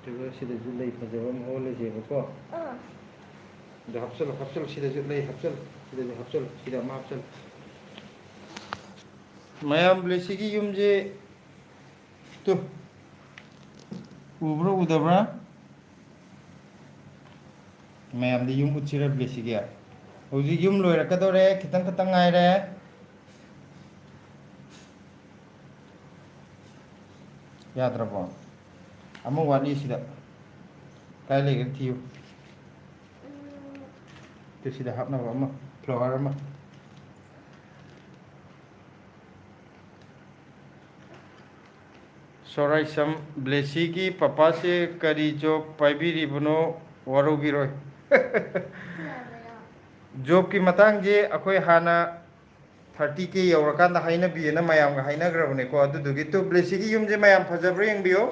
ꯑꯗꯨꯒ ꯁꯤꯗꯁꯨ ꯂꯩ ꯐꯖꯕ ꯑꯃ ꯍꯧꯍꯜꯂꯁꯦꯕꯀꯣ꯫ ꯑꯥ꯫ ꯑꯗꯣ ꯍꯥꯞꯆꯜꯂꯣ, ꯍꯥꯞꯆꯜꯂꯣ, ꯁꯤꯗꯁꯨ ꯂꯩ ꯍꯥꯞꯆꯜꯂꯣ, ꯁꯤꯗꯁꯨ ꯍꯥꯞꯆꯜꯂꯣ, ꯁꯤꯗ ꯑꯃ ꯍꯥꯞꯆꯜꯂꯣ꯫ ꯃꯌꯥꯝ, ꯕ꯭ꯂꯦꯁꯤꯒꯤ ꯌꯨꯝꯁꯦ ꯇꯨ, ꯎꯕ꯭ꯔꯥ ꯎꯗꯕ꯭ꯔꯥ? ꯃꯌꯥꯝꯗ ꯌꯨꯝ ꯎꯠꯁꯤꯔ ꯕ꯭ꯂꯦꯁꯤꯒꯤ? ꯍꯧꯖꯤꯛ ꯌꯨꯝ ꯂꯣꯏꯔꯛꯀꯗꯧꯔꯦ, ꯈꯤꯇꯪ ꯈꯛꯇꯪ ꯉꯥꯏꯔꯦ꯫ ꯌꯥꯗ꯭ꯔꯕꯣ? ꯑꯃ ꯋꯥꯠꯂꯤ ꯁꯤꯗ꯫ ꯀꯥꯏ ꯂꯩꯒꯦ ꯊꯤꯌꯨ꯫ ꯇꯨ, ꯁꯤꯗ ꯍꯥꯞꯅꯕ ꯑꯃ, flower ꯑꯃ꯫ ꯁꯣꯔꯥꯏꯁꯝ ꯕ꯭ꯂꯦꯁꯤꯒꯤ ꯄꯄꯥꯁꯦ ꯀꯔꯤ job ꯄꯥꯏꯕꯤꯔꯤꯕꯅꯣ? ꯋꯥꯔꯧꯕꯤꯔꯣꯏ꯫ Jobꯀꯤ ꯃꯇꯥꯡꯁꯦ ꯑꯩꯈꯣꯏ ꯍꯥꯟꯅ thirty K ꯌꯧꯔꯀꯥꯟꯗ ꯍꯥꯏꯅꯕꯤꯌꯦꯅ ꯃꯌꯥꯝꯒ ꯍꯥꯏꯅꯈ꯭ꯔꯕꯅꯦꯀꯣ꯫ ꯑꯗꯨꯗꯨꯒꯤ ꯇꯨ, ꯕ꯭ꯂꯦꯁꯤꯒꯤ ꯌꯨꯝꯁꯦ ꯃꯌꯥꯝ ꯐꯖꯕ꯭ꯔꯥ ꯌꯦꯡꯕꯤꯌꯨ꯫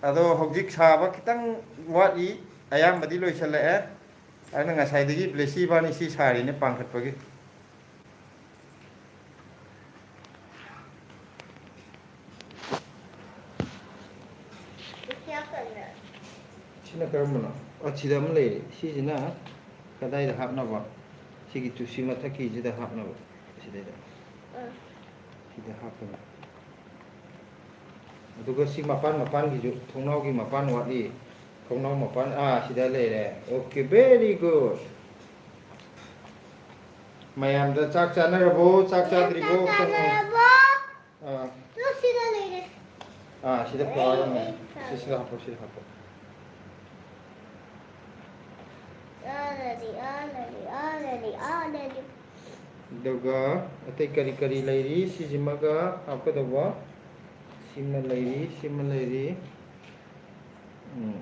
ꯑꯗꯣ ꯍꯧꯖꯤꯛ ꯁꯥꯕ ꯈꯤꯇꯪ ꯋꯥꯠꯂꯤ, ꯑꯌꯥꯝꯕꯗꯤ ꯂꯣꯏꯁꯤꯜꯂꯛꯑꯦ꯫ ꯑꯗꯨꯅ ꯉꯁꯥꯏꯗꯒꯤ ꯕ꯭ꯂꯦꯁꯤ ꯏꯕꯥꯅꯤ ꯁꯤ ꯁꯥꯔꯤꯅꯦ ꯄꯥꯡꯈꯠꯄꯒꯤ꯫ ꯁꯤꯅ ꯀꯔꯝꯕꯅꯣ? ꯑ, ꯁꯤꯗ ꯑꯃ ꯂꯩꯔꯦ꯫ ꯁꯤꯁꯤꯅ ꯀꯗꯥꯏꯗ ꯍꯥꯞꯅꯕ? ꯁꯤꯒꯤ ꯇꯨ-, ꯁꯤ ꯃꯊꯛꯀꯤꯁꯤꯗ ꯍꯥꯞꯅꯕ꯫ ꯁꯤꯗꯩꯗ꯫ ꯑ꯫ ꯁꯤꯗ ꯍꯥꯞꯄꯅꯤ꯫ ꯑꯗꯨꯒ ꯁꯤ ꯃꯄꯥꯟ, ꯃꯄꯥꯟꯒꯤꯁꯨ, ꯊꯣꯡꯅꯥꯎꯒꯤ ꯃꯄꯥꯟ ꯋꯥꯠꯂꯤ꯫ ꯊꯣꯡꯅꯥꯎ ꯃꯄꯥꯟ, ꯑꯥ, ꯁꯤꯗ ꯂꯩꯔꯦ꯫ Okay, very good꯫ ꯃꯌꯥꯝꯗ ꯆꯥꯛ ꯆꯥꯅꯔꯕꯣ? ꯆꯥꯛ ꯆꯥꯗ꯭ꯔꯤꯕꯣ? ꯆꯥꯛ ꯆꯥꯅꯔꯕꯣ? ꯑꯥ꯫ ꯇꯨ ꯁꯤꯗ ꯂꯩꯔꯦ꯫ ꯑꯥ, ꯁꯤꯗ flower ꯑꯃ꯫ ꯑꯩ ꯁꯤ, ꯁꯤꯗ ꯍꯥꯞꯄꯣ, ꯁꯤꯗ ꯍꯥꯞꯄꯣ꯫ ꯑꯥꯂꯗꯤ, ꯑꯥꯂꯗꯤ, ꯑꯥꯂꯗꯤ, ꯑꯥꯂꯗꯤ꯫ ꯑꯗꯨꯒ ꯑꯇꯩ ꯀꯔꯤ ꯀꯔꯤ ꯂꯩꯔꯤ? ꯁꯤꯁꯤꯃꯒ ꯍꯥꯞꯀꯗꯧꯕ꯫ ꯁꯤꯃ ꯂꯩꯔꯤ, ꯁꯤꯃ ꯂꯩꯔꯤ꯫ ꯎꯝ꯫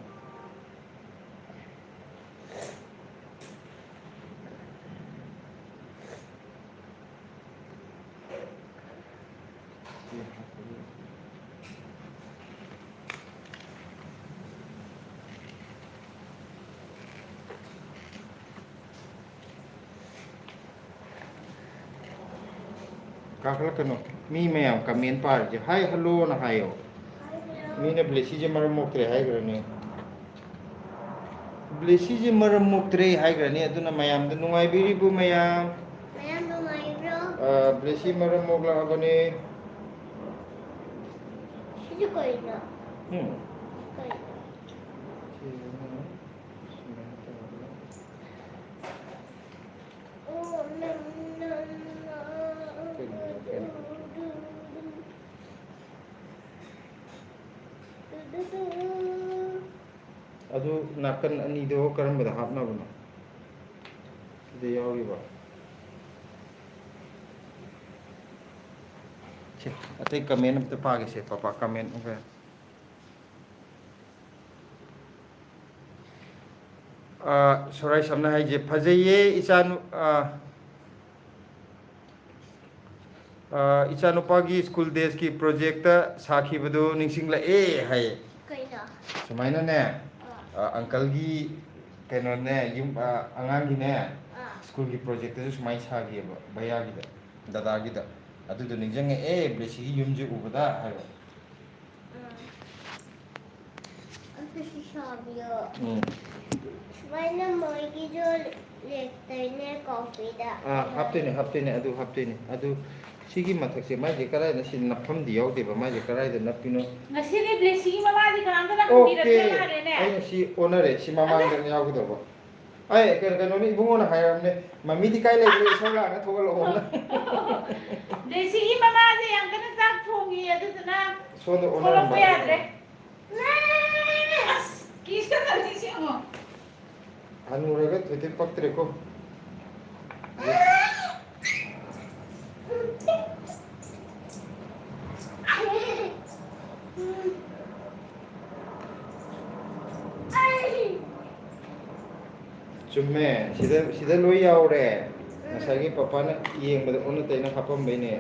ꯀꯥꯈꯠꯂꯛꯀꯅꯨ꯫ ꯃꯤ ꯃꯌꯥꯝ comment ꯄꯥꯔꯤꯁꯦ꯫ Hi, hello ꯅ ꯍꯥꯏꯌꯣ꯫ ꯃꯤꯅ ꯕ꯭ꯂꯦꯁꯤꯁꯦ ꯃꯔꯝ ꯃꯣꯛꯇ꯭ꯔꯦ ꯍꯥꯏꯈ꯭ꯔꯅꯤ꯫ ꯕ꯭ꯂꯦꯁꯤꯁꯦ ꯃꯔꯝ ꯃꯣꯛꯇ꯭ꯔꯦ ꯍꯥꯏꯈ꯭ꯔꯅꯤ꯫ ꯑꯗꯨꯅ ꯃꯌꯥꯝꯗ ꯅꯨꯡꯉꯥꯏꯕꯤꯔꯤꯕꯣ ꯃꯌꯥꯝ? ꯃꯌꯥꯝ ꯅꯨꯡꯉꯥꯏꯕ꯭ꯔꯣ? ꯑ, ꯕ꯭ꯂꯦꯁꯤ ꯃꯔꯝ ꯃꯣꯛꯂꯛꯑꯕꯅꯦ꯫ ꯁꯤꯁꯨ ꯀꯩꯅꯣ? ꯎꯝ꯫ ꯀꯩꯅꯣ? ꯁꯤꯁꯤꯅ ꯁꯨꯃꯥꯏꯅ ꯇꯧꯔꯒ꯫ ꯑꯣ, ꯅꯪ, ꯅꯪ, ꯅꯪ꯫ ꯀꯩꯅꯣ, ꯀꯩꯅꯣ? ꯑꯗꯨ ꯅꯥꯀꯟ ꯑꯅꯤꯗꯣ ꯀꯔꯝꯕꯗ ꯍꯥꯞꯅꯕꯅꯣ? ꯁꯤꯗ ꯌꯥꯎꯔꯤꯕ꯫ ꯁꯦ, ꯑꯇꯩ comment ꯑꯝꯇ ꯄꯥꯒꯦꯁꯦ, ꯄꯄꯥ comment ꯑꯝꯇ꯫ ꯑ, ꯁꯣꯔꯥꯏ ꯁꯝꯅ ꯍꯥꯏꯁꯦ, "ꯐꯖꯩꯌꯦ, ꯏꯆꯥꯅꯨ-, ꯑ, ꯑ, ꯏꯆꯥꯅꯨꯄꯥꯒꯤ school days ꯀꯤ project ꯁꯥꯈꯤꯕꯗꯨ ꯅꯤꯡꯁꯤꯡꯂꯛꯑꯦ" ꯍꯥꯏꯌꯦ꯫ ꯀꯩꯅꯣ? ꯁꯨꯃꯥꯏꯅꯅꯦ, ꯑꯥ꯫ ꯑ, uncle ꯒꯤ ꯀꯩꯅꯣꯅꯦ, ꯌꯨꯝ, ꯑ, ꯑꯉꯥꯡꯒꯤꯅꯦ, ꯑꯥ꯫ School ꯒꯤ project ꯁꯨ ꯁꯨꯃꯥꯏꯅ ꯁꯥꯈꯤꯑꯕ, ꯚꯩꯌꯥꯒꯤꯗ, ꯗꯗꯥꯒꯤꯗ꯫ ꯑꯗꯨꯗꯣ ꯅꯤꯡꯁꯤꯡꯉꯛꯑꯦ, ꯕ꯭ꯂꯦꯁꯤꯒꯤ ꯌꯨꯝꯁꯦ ꯎꯕꯗ ꯍꯥꯏꯕ꯫ ꯑꯝꯇ ꯁꯤ ꯁꯥꯕꯤꯌꯣ꯫ ꯎꯝ꯫ ꯁꯨꯃꯥꯏꯅ ꯃꯣꯏꯒꯤꯁꯨ ꯂꯦꯛꯇꯣꯏꯅꯦ ꯀꯣꯐꯤꯗ꯫ ꯑꯥ, ꯍꯥꯞꯇꯣꯏꯅꯦ, ꯍꯥꯞꯇꯣꯏꯅꯦ, ꯑꯗꯨ ꯍꯥꯞꯇꯣꯏꯅꯦ꯫ ꯑꯗꯨ ꯁꯤꯒꯤ ꯃꯊꯛꯁꯦ ꯃꯥꯏꯁꯦ ꯀꯗꯥꯏꯗ, ꯁꯤ ꯅꯞꯐꯝꯗꯤ ꯌꯥꯎꯗꯦꯕ, ꯃꯥꯏꯁꯦ ꯀꯗꯥꯏꯗ ꯅꯞꯄꯤꯅꯣ? ꯉꯁꯤꯗꯤ ꯕ꯭ꯂꯦꯁꯤꯒꯤ ꯃꯃꯥꯁꯦ ꯀꯅꯥꯝꯇꯅ ꯑꯣꯀꯦ꯫ ꯍꯪꯕꯤꯔꯛꯇ꯭ꯔꯦ ꯃꯥꯜꯂꯦꯅꯦ꯫ ꯑꯩꯅ ꯁꯤ ꯑꯣꯟꯅꯔꯦ, ꯁꯤ ꯃꯃꯥꯡꯗ ꯑꯗ- ꯌꯥꯎꯒꯗꯧꯕ꯫ ꯑꯩ ꯀꯩꯅꯣ, ꯀꯩꯅꯣꯅꯦ, ꯏꯕꯨꯡꯉꯣꯅ ꯍꯥꯏꯔꯕꯅꯦ, "ꯃꯃꯤꯗꯤ ꯀꯥꯏ ꯂꯩꯒꯦ? ꯏꯁꯧ ꯂꯥꯡꯉ ꯊꯣꯛꯍꯜꯂꯛꯑꯣꯅ"꯫ ꯕ꯭ꯂꯦꯁꯤꯒꯤ ꯃꯃꯥꯁꯦ ꯌꯥꯝ ꯀꯟꯅ ꯆꯥꯛ ꯊꯣꯡꯉꯤ, ꯑꯗꯨꯗꯨꯅ ꯁꯣꯝꯗ ꯊꯣꯛꯂꯛꯄ ꯑꯣꯟꯅꯔꯝꯕ ꯌꯥꯗ꯭ꯔꯦ꯫ ꯑꯁ, ꯀꯤꯁꯀ ꯇꯧꯔꯤꯁꯦ ꯌꯦꯡꯉꯣ꯫ ꯍꯅꯨꯔꯒ ꯊꯣꯏꯗꯣꯛ ꯄꯛꯇ꯭ꯔꯦꯀꯣ꯫ ꯆꯨꯝꯃꯦ, ꯁꯤꯗ, ꯁꯤꯗ ꯂꯣꯏ ꯌꯥꯎꯔꯦ꯫ ꯉꯁꯥꯏꯒꯤ ꯄꯄꯥꯅ ꯌꯦꯡꯕꯗ ꯑꯣꯟꯅ ꯇꯩꯅ ꯍꯥꯞꯄꯝꯕꯩꯅꯦ꯫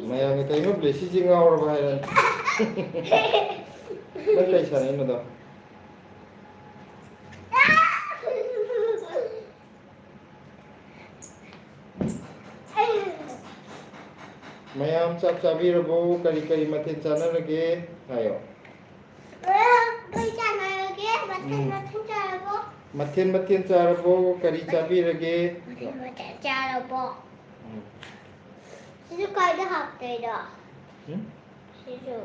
ꯃꯌꯥꯝꯅ "ꯀꯩꯅꯣ ꯕ꯭ꯂꯦꯁꯤꯁꯦ ꯉꯥꯎꯔꯕ?" ꯍꯥꯏꯔꯅꯤ꯫ ꯅꯪ ꯀꯩ ꯁꯥꯟꯅꯩꯅꯣꯗꯣ? ꯃꯌꯥꯝ ꯆꯥꯛ ꯆꯥꯕꯤꯔꯕꯣ? ꯀꯔꯤ ꯀꯔꯤ ꯃꯊꯦꯜ ꯆꯥꯅꯔꯒꯦ? ꯍꯥꯏꯌꯣ꯫ ꯀꯩ ꯆꯥꯅꯔꯒꯦ? ꯃꯊꯦꯜ ꯎꯝ꯫ ꯃꯊꯦꯜ ꯆꯥꯔꯕꯣ? ꯃꯊꯦꯜ ꯃꯊꯦꯜ ꯆꯥꯔꯕꯣ? ꯀꯔꯤ ꯆꯥꯕꯤꯔꯒꯦ? ꯃꯊꯦꯜ ꯃꯊꯦꯜ ꯆꯥꯔꯕꯣ? ꯎꯝ꯫ ꯁꯤꯁꯨ ꯀꯥꯏꯗ ꯍꯥꯞꯇꯣꯏꯅꯣ? ꯎꯝ? ꯁꯤꯁꯨ꯫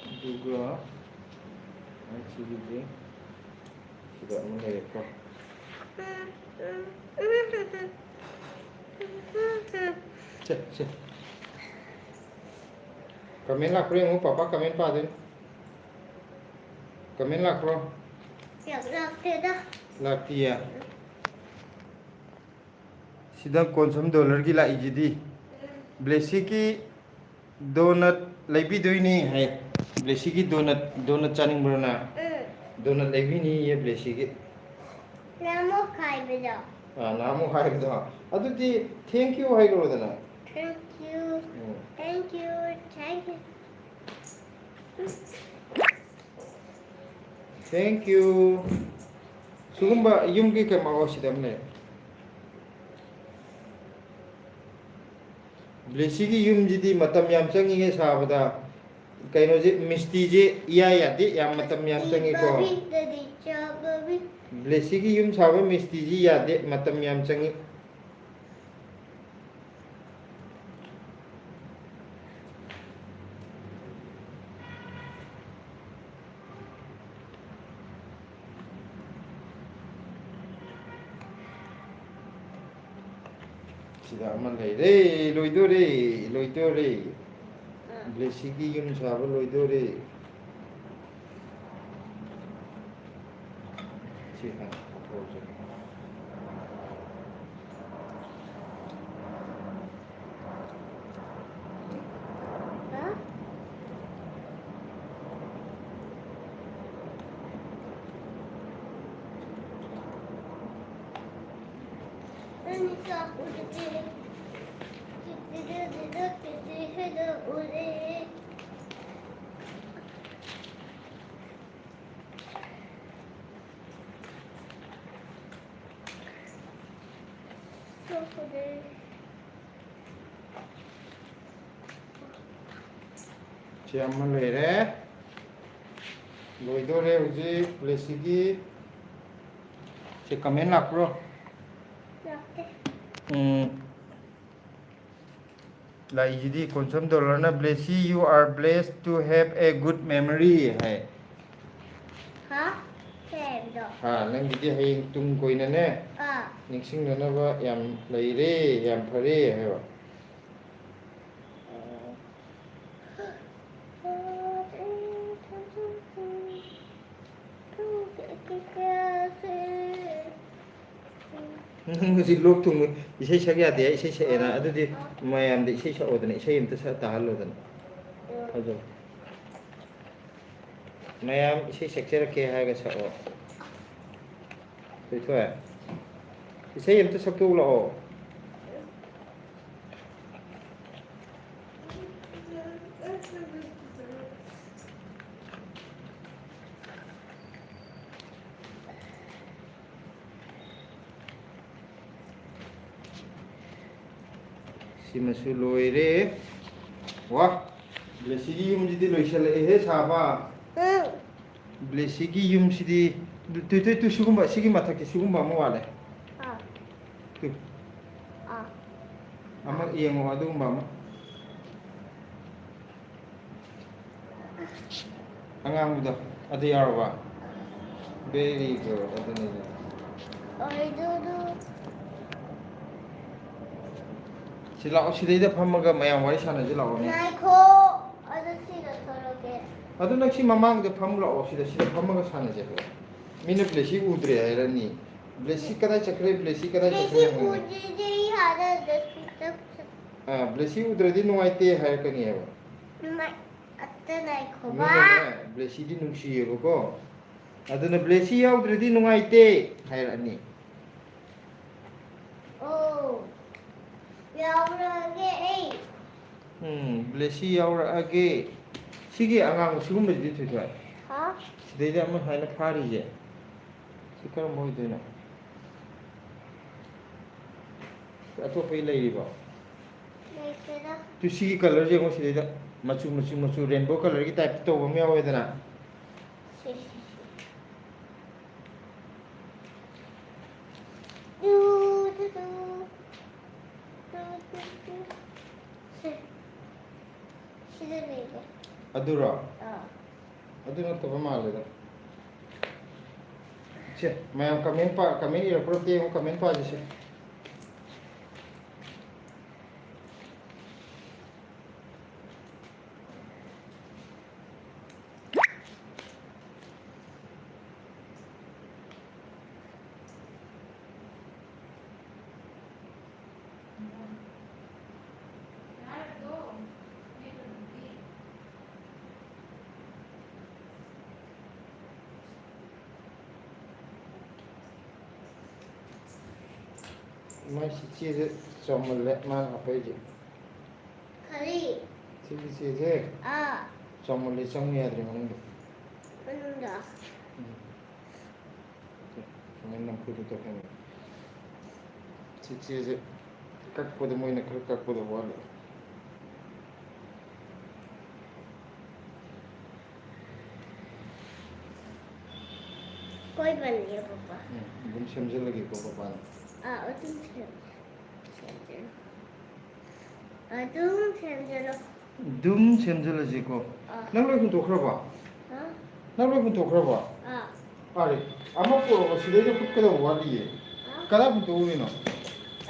ꯑꯗꯨꯒ ꯁꯤꯒꯤꯁꯦ ꯁꯤꯗ ꯑꯃ ꯂꯩꯔꯦꯀꯣ꯫ ꯁꯦ, ꯁꯦ꯫ ꯀꯃꯦꯟ ꯂꯥꯛꯄ꯭ꯔꯥ ꯌꯦꯡꯉꯨ, ꯄꯥꯄꯥ ꯀꯃꯦꯟ ꯄꯥꯗꯣꯏꯅꯤ꯫ ꯀꯃꯦꯟ ꯂꯥꯛꯄ꯭ꯔꯣ? ꯂꯥꯛ-, ꯂꯥꯛꯇꯦꯗ꯫ ꯂꯥꯛꯇꯤꯌꯦ? ꯁꯤꯗ ꯀꯣꯟꯁꯝ ꯗꯣꯂꯔꯒꯤ ꯂꯥꯛꯏꯁꯤꯗꯤ꯫ ꯕ꯭ꯂꯦꯁꯤꯒꯤ ꯗꯣꯅꯠ ꯂꯩꯕꯤꯗꯣꯏꯅꯤ ꯍꯥꯏ꯫ ꯕ꯭ꯂꯦꯁꯤꯒꯤ ꯗꯣꯅꯠ, ꯗꯣꯅꯠ ꯆꯥꯅꯤꯡꯕ꯭ꯔꯣ ꯅꯪ? ꯎꯝ꯫ ꯗꯣꯅꯠ ꯂꯩꯕꯤꯅꯤꯌꯦ ꯕ꯭ꯂꯦꯁꯤꯒꯤ꯫ ꯅꯍꯥꯟꯃꯨꯛ ꯍꯥꯏꯕꯗꯣ꯫ ꯑꯥ, ꯅꯍꯥꯟꯃꯨꯛ ꯍꯥꯏꯕꯗꯣ꯫ ꯑꯗꯨꯗꯤ "Thank you" ꯍꯥꯏꯈ꯭ꯔꯣꯗꯅ꯫ Thank you, um. Thank you, thank you. Thank you. ꯁꯤꯒꯨꯝꯕ ꯌꯨꯝꯒꯤ ꯀꯩꯅꯣ ꯁꯤꯗ ꯑꯃ ꯂꯩ꯫ ꯕ꯭ꯂꯦꯁꯤꯒꯤ ꯌꯨꯝꯁꯤꯗꯤ ꯃꯇꯝ ꯌꯥꯝ ꯆꯪꯉꯤꯍꯦ ꯁꯥꯕꯗ꯫ ꯀꯩꯅꯣꯁꯦ, ꯃꯤꯁꯇ꯭ꯔꯤꯁꯦ ꯏꯌꯥ ꯌꯥꯗꯦ, ꯌꯥꯝ ꯃꯇꯝ ꯌꯥꯝ ꯆꯪꯉꯤꯀꯣ꯫ ꯕ꯭ꯂꯦꯁꯤꯒꯤ ꯌꯨꯝ ꯁꯥꯕ ꯃꯤꯁꯇ꯭ꯔꯤꯁꯤ ꯌꯥꯗꯦ, ꯃꯇꯝ ꯌꯥꯝ ꯆꯪꯉꯤ꯫ ꯁꯤꯗ ꯑꯃ ꯂꯩꯔꯦ, ꯂꯣꯏꯗꯣꯔꯦ, ꯂꯣꯏꯗꯣꯔꯦ꯫ ꯎꯝ꯫ ꯕ꯭ꯂꯦꯁꯤꯒꯤ ꯌꯨꯝ ꯁꯥꯕ ꯂꯣꯏꯗꯣꯔꯦ꯫ ꯁꯤ ꯍꯥꯟꯅ ꯄꯨꯊꯣꯛꯑꯁꯤ꯫ ꯁꯤ ꯑꯃ ꯂꯩꯔꯦ꯫ ꯂꯣꯏꯗꯣꯔꯦ ꯍꯧꯖꯤꯛ ꯕ꯭ꯂꯦꯁꯤꯒꯤ꯫ ꯁꯤ ꯀꯃꯦꯟ ꯂꯥꯛꯄ꯭ꯔꯣ? ꯂꯥꯛꯇꯦ꯫ ꯎꯝ꯫ ꯂꯥꯛꯏꯁꯤꯗꯤ Konsam ꯗꯣꯂꯔꯅ, "Blessy, you are blessed to have a good memory" ꯍꯥꯏ꯫ ꯍꯥ? ꯀꯩ ꯍꯥꯏꯕꯅꯣ? ꯍꯥ, ꯅꯪꯒꯤꯗꯤ ꯍꯌꯦꯡ ꯇꯨꯡ ꯀꯣꯏꯅꯅꯦ, ꯑꯥ꯫ ꯅꯤꯡꯁꯤꯡꯅꯅꯕ ꯌꯥꯝ ꯂꯩꯔꯦ, ꯌꯥꯝ ꯐꯔꯦ ꯍꯥꯏꯕ꯫ ꯅꯪ ꯍꯧꯖꯤꯛ ꯂꯣꯛ ꯊꯨꯡꯉꯤ, ꯏꯁꯩ ꯁꯛ ꯌꯥꯗꯦ ꯍꯥꯏ, ꯏꯁꯩ ꯁꯛꯑꯦꯅ꯫ ꯑꯗꯨꯗꯤ ꯃꯌꯥꯝꯗ ꯏꯁꯩ ꯁꯛꯑꯣꯗꯅ, ꯏꯁꯩ ꯑꯝꯇ ꯁꯛ ꯇꯥꯍꯜꯂꯣꯗꯅ꯫ ꯐꯖꯕ꯫ ꯃꯌꯥꯝ ꯏꯁꯩ ꯁꯛꯆꯔꯛꯀꯦ ꯍꯥꯏꯔꯒ ꯁꯛꯑꯣ꯫ ꯊꯣꯏꯊꯣꯏ, ꯏꯁꯩ ꯑꯝꯇ ꯁꯛꯇꯣꯛꯎ ꯂꯥꯛꯑꯣ꯫ ꯁꯤꯃꯁꯨ ꯂꯣꯏꯔꯦ꯫ ꯋꯥ, ꯕ꯭ꯂꯦꯁꯤꯒꯤ ꯌꯨꯝꯁꯤꯗꯤ ꯂꯣꯏꯁꯜꯂꯛꯑꯦꯍꯦ ꯁꯥꯕ꯫ ꯎꯝ꯫ ꯕ꯭ꯂꯦꯁꯤꯒꯤ ꯌꯨꯝꯁꯤꯗꯤ, ꯇꯨ, ꯇꯨ, ꯇꯨ, ꯁꯤꯒꯨꯝꯕ, ꯁꯤꯒꯤ ꯃꯊꯛꯁꯦ ꯁꯤꯒꯨꯝꯕ ꯑꯃ ꯋꯥꯠꯂꯦ꯫ ꯑꯥ꯫ ꯇꯨ꯫ ꯑꯥ꯫ ꯑꯃ ꯌꯦꯡꯉꯣ, ꯑꯗꯨꯒꯨꯝꯕ ꯑꯃ꯫ ꯑꯉꯥꯡꯕꯗꯣ, ꯑꯗꯨ ꯌꯥꯎꯔꯕ? Very good, ꯑꯗꯨꯅꯤꯗ꯫ ꯑꯣꯏꯗꯨꯗꯨ꯫ ꯁꯤ ꯂꯥꯛꯑꯣ, ꯁꯤꯗꯩꯗ ꯐꯝꯃꯒ ꯃꯌꯥꯝ ꯋꯥꯔꯤ ꯁꯥꯟꯅꯁꯤ ꯂꯥꯛꯑꯣꯅꯦ꯫ ꯉꯥꯏꯈꯣ꯫ ꯑꯗꯨ ꯅꯪ ꯁꯤ ꯃꯃꯥꯡꯗ ꯐꯝ ꯂꯥꯛꯑꯣ, ꯁꯤꯗ, ꯁꯤꯗ ꯐꯝꯃꯒ ꯁꯥꯟꯅꯁꯦꯕ꯫ ꯃꯤꯅ ꯕ꯭ꯂꯦꯁꯤ ꯎꯗ꯭ꯔꯦ ꯍꯥꯏꯔꯅꯤ꯫ ꯕ꯭ꯂꯦꯁꯤ ꯀꯗꯥꯏ ꯆꯠꯈ꯭ꯔꯦ? ꯕ꯭ꯂꯦꯁꯤ ꯀꯗꯥꯏ ꯆꯠꯈ꯭ꯔꯦ? ꯕ꯭ꯂꯦꯁꯤ ꯍꯪꯉꯅꯤ꯫ ꯎꯗ꯭ꯔꯤꯗꯤ ꯍꯥꯟꯅ ꯗꯁꯕꯤꯟꯗ ꯑꯥ, ꯕ꯭ꯂꯦꯁꯤ ꯎꯗ꯭ꯔꯗꯤ ꯅꯨꯡꯉꯥꯏꯇꯦ ꯍꯥꯏꯔꯛꯀꯅꯤꯕ꯫ ꯅꯨꯡꯉꯥꯏ-, ꯑꯝꯇ ꯉꯥꯏꯈꯣꯕ꯫ ꯃꯤꯅꯅꯦ, ꯕ꯭ꯂꯦꯁꯤꯗꯤ ꯅꯨꯡꯁꯤꯌꯦꯕꯀꯣ꯫ ꯑꯗꯨꯅ ꯕ꯭ꯂꯦꯁꯤ ꯌꯥꯎꯗ꯭ꯔꯗꯤ ꯅꯨꯡꯉꯥꯏꯇꯦ ꯍꯥꯏꯔꯛꯑꯅꯤ꯫ ꯑꯣ, ꯌꯥꯎꯔꯛꯑꯒꯦ ꯑꯩ꯫ ꯎꯝ, ꯕ꯭ꯂꯦꯁꯤ ꯌꯥꯎꯔꯛꯑꯒꯦ꯫ ꯁꯤꯒꯤ ꯑꯉꯥꯡ ꯁꯤꯒꯨꯝꯕꯁꯤꯗꯤ ꯊꯣꯏꯊꯣꯏ꯫ ꯍꯥ? ꯁꯤꯗꯩꯗ ꯑꯃ ꯁꯨꯃꯥꯏꯅ ꯐꯥꯔꯤꯁꯦ꯫ ꯁꯤ ꯀꯔꯝꯕ ꯑꯣꯏꯗꯣꯏꯅꯣ? ꯑꯇꯣꯞꯄꯒꯤ ꯂꯩꯔꯤꯕꯣ? ꯂꯩꯇꯦꯗ꯫ ꯇꯨ ꯁꯤꯒꯤ colour ꯁꯦ ꯌꯦꯡꯉꯣ ꯁꯤꯗꯩꯗ꯫ ꯃꯆꯨ, ꯃꯆꯨ, ꯃꯆꯨ rainbow colour ꯒꯤ type ꯇ ꯇꯧꯕ ꯑꯃ ꯌꯥꯎꯋꯦꯗꯅ꯫ ꯁꯤ, ꯁꯤ, ꯁꯤ꯫ Two, two, two. Two, two, two. ꯁꯤ꯫ ꯁꯤꯗ ꯂꯩꯔꯦ꯫ ꯑꯗꯨꯔꯣ? ꯑꯥ꯫ ꯑꯗꯨ ꯅꯠꯇꯕ ꯃꯥꯜꯂꯦꯗ꯫ ꯁꯦ, ꯃꯌꯥꯝ comment ꯄꯥ-, comment ꯏꯔꯛꯄ꯭ꯔꯥ ꯑꯝꯇ ꯌꯦꯡꯉꯣ, comment ꯄꯥꯁꯤꯁꯦ꯫ ꯃꯥꯏ ꯁꯤ ꯆꯦꯁꯦ ꯆꯥꯎꯃꯜꯂꯦ ꯃꯥꯅ ꯍꯥꯞꯄꯛꯏꯁꯦ꯫ ꯀꯔꯤ? ꯁꯤꯒꯤ ꯆꯦꯁꯦ ꯑꯥ꯫ ꯆꯥꯎꯃꯜꯂꯦ, ꯆꯪꯉꯨ ꯌꯥꯗ꯭ꯔꯦ ꯃꯅꯨꯡꯗ꯫ ꯃꯅꯨꯡꯗ? ꯎꯝ꯫ ꯁꯨꯃꯥꯏꯅ ꯅꯝꯐꯨꯗ ꯇꯧꯁꯟꯕ꯫ ꯁꯤ ꯆꯦꯁꯦ ꯀꯛꯄꯗ ꯃꯣꯏꯅ ꯈꯔ ꯀꯛꯄꯗ ꯋꯥꯠꯂꯦ꯫ ꯀꯣꯏꯕꯅꯤꯌꯦ, ꯄꯄꯥ꯫ ꯎꯝ, ꯑꯗꯨꯝ ꯁꯦꯝꯖꯤꯜꯂꯒꯦꯀꯣ, ꯄꯄꯥꯅ꯫ ꯑꯥ, ꯑꯗꯨꯝ ꯁꯦꯝ-, ꯁꯦꯝꯖꯤꯜꯂꯣ꯫ ꯑꯗꯨꯝ ꯁꯦꯝꯖꯤꯜꯂꯣ꯫ ꯑꯗꯨꯝ ꯁꯦꯝꯖꯤꯜꯂꯁꯤꯀꯣ꯫ ꯑꯥ꯫ ꯅꯪ ꯂꯣꯏ ꯍꯨꯟꯗꯣꯛꯈ꯭ꯔꯕꯣ? ꯍꯥ? ꯅꯪ ꯂꯣꯏ ꯍꯨꯟꯗꯣꯛꯈ꯭ꯔꯕꯣ? ꯑꯥ꯫ ꯑꯔꯦ, ꯑꯃ ꯄꯨꯔꯛꯑꯣ, ꯁꯤꯗꯩꯗ ꯍꯨꯠꯀꯗꯕ ꯋꯥꯠꯂꯤꯌꯦ꯫ ꯍꯥ? ꯀꯗꯥꯏ ꯍꯨꯟꯗꯣꯛꯎꯔꯤꯅꯣ?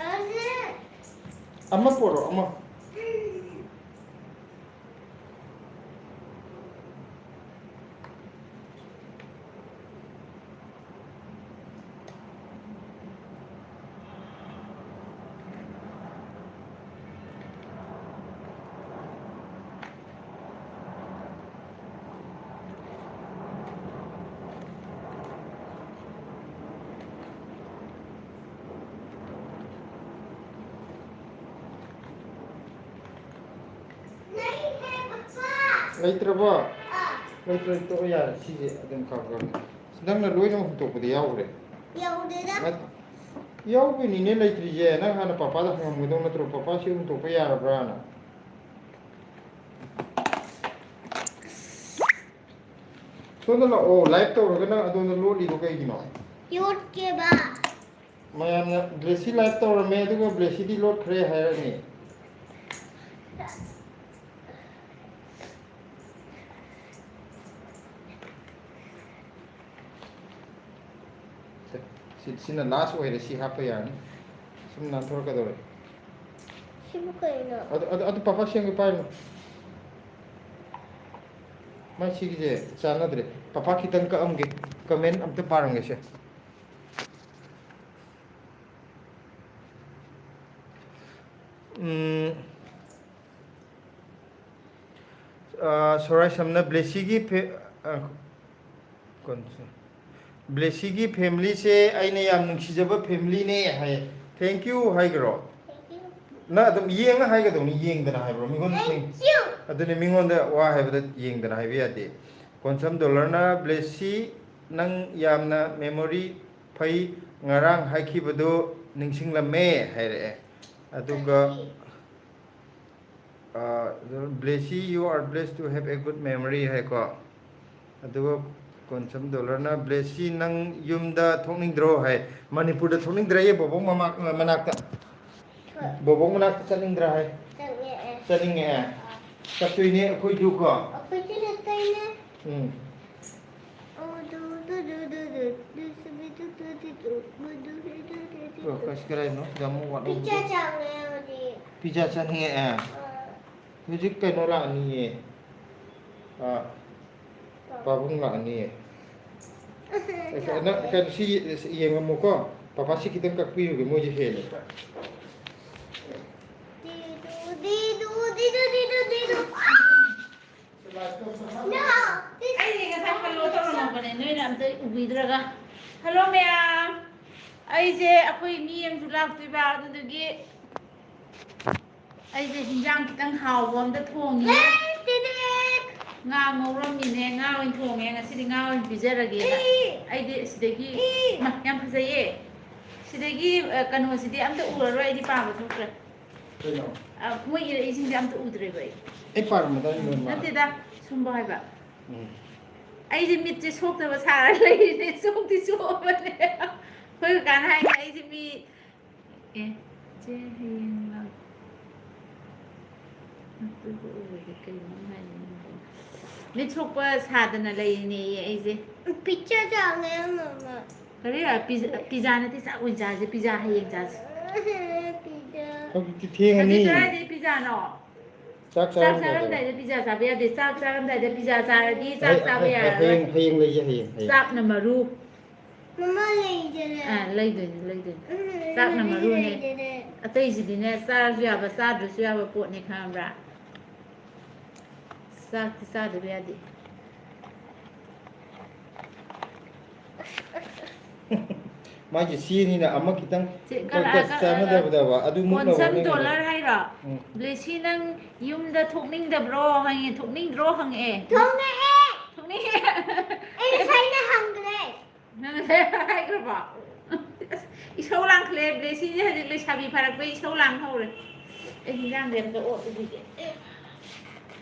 ꯑꯁꯤ꯫ ꯑꯃ ꯄꯨꯔꯛꯑꯣ, ꯑꯃ꯫ ꯂꯩꯇ꯭ꯔꯕꯣ? ꯂꯩꯇ꯭ꯔꯗꯤ ꯇꯣꯛꯑꯣ, ꯌꯥꯔꯦ, ꯁꯤꯁꯦ ꯑꯗꯨꯝ ꯀꯛꯈ꯭ꯔꯣ꯫ ꯅꯪꯅ ꯂꯣꯏꯅꯃꯛ ꯍꯨꯟꯇꯣꯛꯄꯗꯤ ꯌꯥꯎꯈ꯭ꯔꯦ? ꯌꯥꯎꯗꯦꯗ꯫ ꯅꯠ-, ꯌꯥꯎꯕꯩꯅꯤꯅꯦ ꯂꯩꯇ꯭ꯔꯤꯁꯦ꯫ ꯅꯪ ꯍꯥꯟꯅ ꯄꯄꯥꯗ ꯍꯪꯉꯝꯒꯗꯧ ꯅꯠꯇ꯭ꯔꯣ, "ꯄꯄꯥ, ꯁꯤ ꯍꯨꯟꯇꯣꯛꯄ ꯌꯥꯔꯕ꯭ꯔꯥꯅ?" ꯁꯣꯝꯗ ꯂꯥꯛꯑꯣ, live ꯇꯧꯔꯒ ꯅꯪ ꯑꯗꯣꯝꯗ ꯂꯣꯠꯂꯤꯗꯣ ꯀꯩꯒꯤꯅꯣ? ꯌꯣꯠꯀꯦꯕ꯫ ꯃꯌꯥꯝꯅ ꯕ꯭ꯂꯦꯁꯤ live ꯇꯧꯔꯝꯃꯦ, ꯑꯗꯨꯒ ꯕ꯭ꯂꯦꯁꯤꯗꯤ ꯂꯣꯠꯈ꯭ꯔꯦ ꯍꯥꯏꯔꯅꯤ꯫ ꯁꯤ, ꯁꯤꯅ last ꯑꯣꯏꯔꯦ, ꯁꯤ ꯍꯥꯞꯄ ꯌꯥꯔꯅꯤ꯫ ꯁꯨꯝ ꯅꯥꯟꯊꯣꯔꯛꯀꯗꯧꯔꯦ꯫ ꯁꯤꯕꯨ ꯀꯩꯅꯣ? ꯑꯗꯨ, ꯑꯗꯨ, ꯑꯗꯨ ꯄꯥꯄꯥ ꯁꯦꯝꯒꯦ ꯄꯥꯏꯔꯣ꯫ ꯃꯥꯏ ꯁꯤꯒꯤꯁꯦ ꯆꯥꯟꯅꯗ꯭ꯔꯦ꯫ ꯄꯥꯄꯥ ꯈꯤꯇꯪ ꯀꯛꯑꯝꯒꯦ, comment ꯑꯝꯇ ꯄꯥꯔꯝꯒꯦꯁꯦ꯫ ꯎꯝ, ꯑ, ꯁꯣꯔꯥꯏꯁꯝꯅ ꯕ꯭ꯂꯦꯁꯤꯒꯤ ꯐꯦ-, ꯑ, ꯀꯩꯅꯣꯁꯦ, ꯕ꯭ꯂꯦꯁꯤꯒꯤ familyꯁꯦ ꯑꯩꯅ ꯌꯥꯝ ꯅꯨꯡꯁꯤꯖꯕ familyꯅꯦ ꯍꯥꯏ꯫ Thank you ꯍꯥꯏꯈ꯭ꯔꯣ? Thank you. ꯅꯪ ꯑꯗꯨꯝ ꯌꯦꯡꯉ ꯍꯥꯏꯒꯗꯧꯅꯤ, ꯌꯦꯡꯗꯅ ꯍꯥꯏꯕ꯭ꯔꯣ? ꯃꯤꯉꯣꯟꯗ ꯌꯦꯡ-, Thank you. ꯑꯗꯨꯅꯦ, ꯃꯤꯉꯣꯟꯗ ꯋꯥ ꯍꯥꯏꯕꯗ ꯌꯦꯡꯗꯅ ꯍꯥꯏꯕ ꯌꯥꯗꯦ꯫ ꯀꯣꯟꯁꯝ ꯗꯣꯂꯔꯅ, "ꯕ꯭ꯂꯦꯁꯤ, ꯅꯪ ꯌꯥꯝꯅ memory ꯐꯩ, ꯉꯔꯥꯡ ꯍꯥꯏꯈꯤꯕꯗꯨ ꯅꯤꯡꯁꯤꯡꯂꯝꯃꯦ" ꯍꯥꯏꯔꯛꯑꯦ꯫ ꯑꯗꯨꯒ, ꯀꯔꯤ? ꯑ, "Blessy, you are blessed to have a good memory" ꯍꯥꯏꯀꯣ꯫ ꯑꯗꯨꯒ ꯀꯣꯟꯁꯝ ꯗꯣꯂꯔꯅ, "ꯕ꯭ꯂꯦꯁꯤ, ꯅꯪ ꯌꯨꯝꯗ ꯊꯣꯛꯅꯤꯡꯗ꯭ꯔꯣ?" ꯍꯥꯏ꯫ ꯃꯅꯤꯄꯨꯔꯗ ꯊꯣꯛꯅꯤꯡꯗ꯭ꯔꯦꯌꯦ, ꯕꯣꯕꯣꯛ ꯃꯃꯥ-, ꯃꯅꯥꯛꯇ꯫ ꯍꯣꯏ꯫ ꯕꯣꯕꯣꯛ ꯃꯅꯥꯛꯇ ꯆꯠꯅꯤꯡꯗ꯭ꯔꯥ ꯍꯥꯏ? ꯆꯠꯅꯤꯡꯉꯛꯑꯦ꯫ ꯆꯠꯅꯤꯡꯉꯛꯑꯦ? ꯑꯥ꯫ ꯆꯠꯇꯣꯏꯅꯦ ꯑꯩꯈꯣꯏꯁꯨ ꯀꯣ꯫ ꯑꯩꯈꯣꯏꯁꯨ ꯆꯠꯇꯣꯏꯅꯦ꯫ ꯎꯝ꯫ ꯑꯣ, ꯗꯨ, ꯗꯨ, ꯗꯨ, ꯗꯨ, ꯗꯨ, ꯗꯨ, ꯁꯨꯕꯤ, ꯗꯨ, ꯗꯨ, ꯗꯨ, ꯗꯨ, ꯃꯨ, ꯗꯨ, ꯗꯨ, ꯗꯨ, ꯗꯨ, ꯗꯨ, ꯑꯣ, ꯗꯨ꯫ ꯀꯩꯁꯨ ꯀꯥꯏꯗꯦ, ꯌꯥꯝ ꯋꯥꯠꯂꯝꯒꯅꯤ꯫ ꯄꯤꯖꯥ ꯆꯥꯅꯤꯡꯉꯦ ꯍꯧꯖꯤꯛ꯫ ꯄꯤꯖꯥ ꯆꯥꯅꯤꯡꯉꯛꯑꯦ? ꯑꯥ꯫ ꯍꯧꯖꯤꯛ ꯀꯩꯅꯣ ꯂꯥꯛꯑꯅꯤꯌꯦ꯫ ꯑꯥ, ꯄꯥꯕꯨꯡ ꯂꯥꯛꯑꯅꯤꯌꯦ꯫ ꯑꯦ, ꯅꯪ ꯀꯩꯅꯣ ꯁꯤ ꯌꯦꯡꯉꯝꯃꯣꯀꯣ꯫ ꯄꯥꯄꯥ ꯁꯤ ꯈꯤꯇꯪ ꯀꯛꯄꯤꯔꯨꯒꯦ, ꯃꯣꯏꯁꯦ ꯍꯦꯜꯂꯦꯕ꯫ ꯑꯩꯁꯦ ꯉꯁꯥꯏ follow ꯇꯧꯔꯝꯃꯕꯅꯦ, ꯅꯣꯏꯅ ꯑꯝꯇ ꯎꯕꯤꯗ꯭ꯔꯒ꯫ Hello ꯃꯌꯥꯝ, ꯑꯩꯁꯦ ꯑꯩꯈꯣꯏ ꯃꯤ ꯑꯃꯁꯨ ꯂꯥꯛꯇꯣꯏꯕ, ꯑꯗꯨꯗꯨꯒꯤ ꯑꯩꯁꯦ ꯍꯤꯟꯖꯥꯡ ꯈꯤꯇꯪ ꯍꯥꯎꯕ ꯑꯝꯇ ꯊꯣꯡꯉꯤ꯫ ꯉꯥ ꯉꯧꯔꯝꯃꯤꯅꯦ, ꯉꯥ ꯑꯣꯏꯅ ꯊꯣꯡꯉꯦ ꯉꯁꯤꯗꯤ, ꯉꯥ ꯑꯣꯏꯅ ꯄꯤꯖꯔꯒꯦꯅ꯫ ꯑꯩꯗꯤ ꯁꯤꯗꯒꯤ, ꯃꯥ, ꯌꯥꯝ ꯐꯖꯩꯌꯦ꯫ ꯁꯤꯗꯒꯤ, ꯑ, ꯀꯩꯅꯣꯁꯤꯗꯤ ꯑꯝꯇ ꯎꯔꯔꯣꯏ, ꯑꯩꯗꯤ ꯄꯥꯝꯕ ꯊꯣꯛꯇ꯭ꯔꯦ꯫ ꯀꯩꯅꯣ? ꯑ, ꯃꯣꯏ ꯏꯔꯛꯏꯁꯤꯡꯁꯦ ꯑꯝꯇ ꯎꯗ꯭ꯔꯦꯕ ꯑꯩ꯫ ꯑꯩ ꯄꯥꯔꯝꯃꯗꯥꯏ ꯂꯣꯏꯅꯃꯛ꯫ ꯅꯠꯇꯦꯗ, ꯁꯨꯝꯕ ꯍꯥꯏꯕ꯫ ꯎꯝ꯫ ꯑꯩꯁꯦ ꯃꯤꯠꯁꯦ ꯁꯣꯛꯇꯕ ꯁꯥꯔ ꯂꯩꯔꯤꯅꯦ, ꯁꯣꯛꯇꯤ ꯁꯣꯛꯑꯕꯅꯦ꯫ ꯑꯩꯈꯣꯏ ꯀꯀꯥꯅ ꯍꯥꯏꯅꯦ ꯑꯩꯁꯦ ꯃꯤ ꯑꯦ, ꯆꯦ, ꯍꯌꯦꯡ ꯂꯥꯛ-, ꯑꯗꯨꯕꯨ ꯑꯣꯏꯔꯗꯤ ꯀꯩꯅꯣ ꯍꯥꯏꯅꯤꯡꯕ? ꯃꯤꯠ ꯁꯣꯛꯄ ꯁꯥꯗꯅ ꯂꯩꯔꯤꯅꯦꯌꯦ ꯑꯩꯁꯦ꯫ ꯄꯤꯖꯥ ꯆꯥꯒꯦ, ꯃꯃꯥ꯫ ꯀꯔꯤ? ꯄꯤꯖꯥ, ꯄꯤꯖꯥ ꯅꯠꯇꯦ, ꯆꯥꯛ ꯑꯣꯏꯅ ꯆꯥꯁꯦ꯫ ꯄꯤꯖꯥ ꯍꯌꯦꯡ ꯆꯥꯁꯦ꯫ ꯄꯤꯖꯥ꯫ ꯍꯧꯖꯤꯛꯇꯤ ꯊꯦꯡꯉꯅꯤ꯫ ꯍꯧꯖꯤꯛ ꯀꯗꯥꯏꯗꯩ ꯄꯤꯖꯥꯅꯣ? ꯆꯥꯛ ꯆꯥꯛ ꯆꯥꯔꯝꯗꯥꯏꯗ꯫ ꯆꯥꯔꯝꯗꯥꯏꯗ ꯄꯤꯖꯥ ꯆꯥꯕ ꯌꯥꯗꯦ꯫ ꯆꯥꯛ ꯆꯥꯔꯝꯗꯥꯏꯗ ꯄꯤꯖꯥ ꯆꯥꯔꯗꯤ ꯆꯥꯛ ꯍꯌꯦꯡ, ꯆꯥꯕ ꯍꯌꯦꯡ, ꯌꯥꯔꯔꯣꯏ꯫ ꯍꯌꯦꯡ, ꯍꯌꯦꯡ ꯂꯩꯁꯦ, ꯍꯌꯦꯡ, ꯍꯌꯦꯡ꯫ ꯆꯥꯛꯅ ꯃꯔꯨ꯫ ꯃꯃꯥ ꯂꯩꯗꯅ꯫ ꯑꯥ, ꯂꯩꯗꯣꯏꯅꯦ, ꯂꯩꯗꯣꯏꯅꯦ꯫ ꯎꯝ, ꯆꯥꯛꯅ ꯂꯩꯗꯤ ꯃꯔꯨꯅꯦ꯫ ꯂꯩꯗꯅ꯫ ꯑꯇꯩꯁꯤꯗꯤꯅꯦ, ꯆꯥꯔꯁꯨ ꯌꯥꯕ, ꯆꯥꯗ꯭ꯔꯁꯨ ꯌꯥꯕ ꯄꯣꯠꯅꯦ, ꯈꯪꯉꯕ꯭ꯔꯥ? ꯆꯥꯛꯇꯤ ꯆꯥꯗꯕ ꯌꯥꯗꯦ꯫ ꯃꯥꯒꯤ ꯆꯦꯅꯤꯅ ꯑꯃ ꯈꯤꯇꯪ ꯁꯤ ꯈꯔ ꯈꯔ ꯈꯔ ꯆꯥꯟꯅꯗꯕꯗꯕ, ꯑꯗꯨ ꯃꯨꯛꯅꯕ ꯀꯣꯟꯁꯝ ꯍꯣꯠꯅꯒꯗꯕ꯫ ꯗꯣꯂꯔ ꯍꯥꯏꯔꯣ? ꯎꯝ꯫ ꯕ꯭ꯂꯦꯁꯤ, ꯅꯪ ꯌꯨꯝꯗ ꯊꯣꯛꯅꯤꯡꯗꯕ꯭ꯔꯣ ꯍꯪꯉꯦ, ꯊꯣꯛꯅꯤꯡꯗ꯭ꯔꯣ ꯍꯪꯉꯛꯑꯦ꯫ ꯊꯣꯛꯅꯤꯡꯉꯦ꯫ ꯊꯣꯛꯅꯤꯡꯉꯦ꯫ ꯑꯩ ꯉꯁꯥꯏꯅ ꯍꯪꯈ꯭ꯔꯦ꯫ ꯅꯪ ꯉꯁꯥꯏ ꯍꯥꯏꯈ꯭ꯔꯕꯣ? ꯑꯁ, ꯏꯁꯧ ꯂꯥꯡꯈꯠꯂꯦ꯫ ꯕ꯭ꯂꯦꯁꯤꯁꯦ ꯍꯧꯖꯤꯛ ꯂꯩꯁꯥꯕꯤ ꯐꯥꯔꯛꯄꯩ ꯏꯁꯧ ꯂꯥꯡ ꯍꯧꯔꯦ꯫ ꯑꯩ ꯍꯤꯟꯖꯥꯡꯁꯦ ꯑꯝꯇ ꯑꯣꯠꯂꯨꯈꯤꯒꯦ꯫ ꯑꯦ,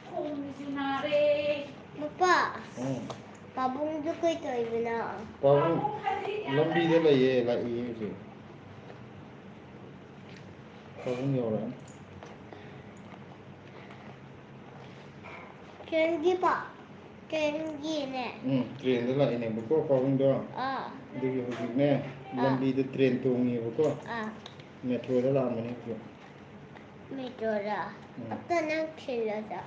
ꯈꯣꯡꯁꯤꯁꯨ ꯅꯥꯔꯦ꯫ ꯃꯄꯥ, ꯎꯝ꯫ ꯄꯥꯕꯨꯡꯗꯨ ꯀꯩ ꯇꯧꯔꯤꯕꯅꯣ? ꯄꯥꯕꯨꯡ ꯄꯥꯕꯨꯡ ꯍꯧꯖꯤꯛ ꯌꯥꯝ ꯂꯝꯕꯤꯗ ꯂꯩꯌꯦ, ꯂꯥꯛꯏꯌꯦ ꯍꯧꯖꯤꯛ꯫ ꯄꯥꯕꯨꯡ ꯌꯧꯔꯛꯑꯅꯤ꯫ ꯇ꯭ꯔꯦꯟꯒꯤ ꯄꯥ-, ꯇ꯭ꯔꯦꯟꯒꯤꯅꯦ꯫ ꯎꯝ, ꯇ꯭ꯔꯦꯟꯗ ꯂꯥꯛꯏꯅꯦꯕꯀꯣ ꯄꯥꯕꯨꯡꯗꯣ꯫ ꯑꯥ꯫ ꯑꯗꯨꯒꯤ ꯍꯧꯖꯤꯛꯅꯦ, ꯑꯥ꯫ ꯂꯝꯕꯤꯗ ꯇ꯭ꯔꯦꯟ ꯇꯣꯡꯉꯤꯕꯀꯣ꯫ ꯑꯥ꯫ ꯃꯦꯇ꯭ꯔꯣꯗ ꯂꯥꯛꯑꯝꯕꯅꯦ ꯍꯧꯖꯤꯛ꯫ ꯃꯦꯇ꯭ꯔꯣꯗ? ꯎꯝ꯫ ꯑꯝꯇ ꯅꯪ ꯊꯤꯜꯂꯗ꯫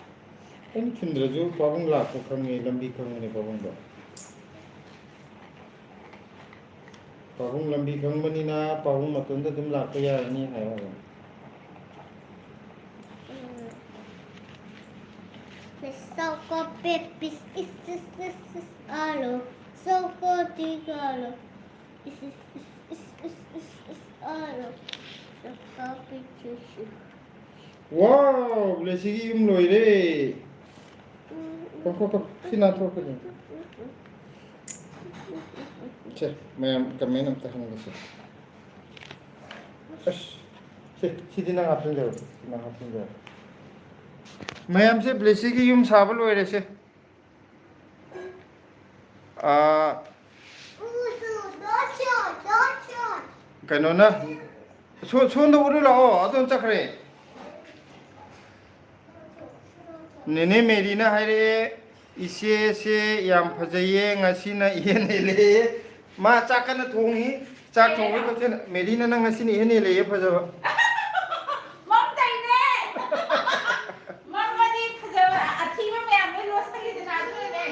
ꯑꯩꯅ ꯊꯤꯟꯗ꯭ꯔꯁꯨ ꯄꯥꯕꯨꯡ ꯂꯥꯛꯄ ꯈꯪꯉꯦ, ꯂꯝꯕꯤ ꯈꯪꯕꯅꯦ ꯄꯥꯕꯨꯡꯗꯣ꯫ ꯄꯥꯕꯨꯡ ꯂꯝꯕꯤ ꯈꯪꯕꯅꯤꯅ ꯄꯥꯕꯨꯡ ꯃꯇꯣꯟꯗ ꯑꯗꯨꯝ ꯂꯥꯛꯄ ꯌꯥꯔꯅꯤ ꯍꯥꯏꯌꯣ ꯑꯗꯨꯝ꯫ ꯎꯝ꯫ Let's talk about babies. Is, is, is, is, hello. So, go, go, hello. Is, is, is, is, is, is, is, hello. So, go, baby, tissue. Wow, ꯕ꯭ꯂꯦꯁꯤꯒꯤ ꯌꯨꯝ ꯂꯣꯏꯔꯦ꯫ ꯎꯝ, ꯎꯝ꯫ ꯈꯣ, ꯈꯣ, ꯈꯣ꯫ ꯁꯤ ꯅꯥꯟꯊꯣꯛꯀꯅꯤ꯫ ꯁꯦ, ꯃꯌꯥꯝ ꯀꯃꯦꯟ ꯑꯝꯇ ꯍꯪꯒꯦꯁꯦ꯫ ꯑꯁ, ꯁꯦ, ꯁꯤꯗꯤ ꯅꯪ ꯍꯥꯞꯆꯤꯟꯖꯔꯣ, ꯁꯤ ꯅꯪ ꯍꯥꯞꯆꯤꯟꯖꯔꯣ꯫ ꯃꯌꯥꯝꯁꯦ ꯕ꯭ꯂꯦꯁꯤꯒꯤ ꯌꯨꯝ ꯁꯥꯕ ꯂꯣꯏꯔꯦꯁꯦ꯫ ꯑꯥ, ꯀꯩꯅꯣꯅ, ꯁꯣ-, ꯁꯣꯝꯗ ꯎꯠꯂꯨ ꯂꯥꯛꯑꯣ, ꯑꯗꯣꯝ ꯆꯠꯈ꯭ꯔꯦ꯫ ꯅꯦꯅꯦ ꯃꯦꯔꯤꯅ ꯍꯥꯏꯔꯛꯑꯦ, "ꯏꯆꯦꯁꯦ ꯌꯥꯝ ꯐꯖꯩꯌꯦ, ꯉꯁꯤꯅ ꯏꯍꯦꯟ ꯍꯦꯜꯂꯦ"꯫ ꯃꯥ ꯆꯥꯛ ꯀꯟꯅ ꯊꯣꯡꯉꯤ꯫ ꯆꯥꯛ ꯊꯣꯡꯕꯒꯤ ꯈꯣꯠꯆꯦꯜ, ꯃꯦꯔꯤꯅ ꯅꯪ ꯉꯁꯤꯅ ꯏꯍꯦꯟ ꯍꯦꯜꯂꯦꯌꯦ ꯐꯖꯕ꯫ ꯃꯝꯗꯩꯅꯦ꯫ ꯃꯝꯃꯗꯤ ꯐꯖꯕ ꯑꯊꯤꯕ ꯃꯌꯥꯝ ꯂꯣꯏ ꯂꯣꯠꯁꯤꯜꯂꯤꯗꯅ, ꯑꯗꯨꯅꯅꯦ꯫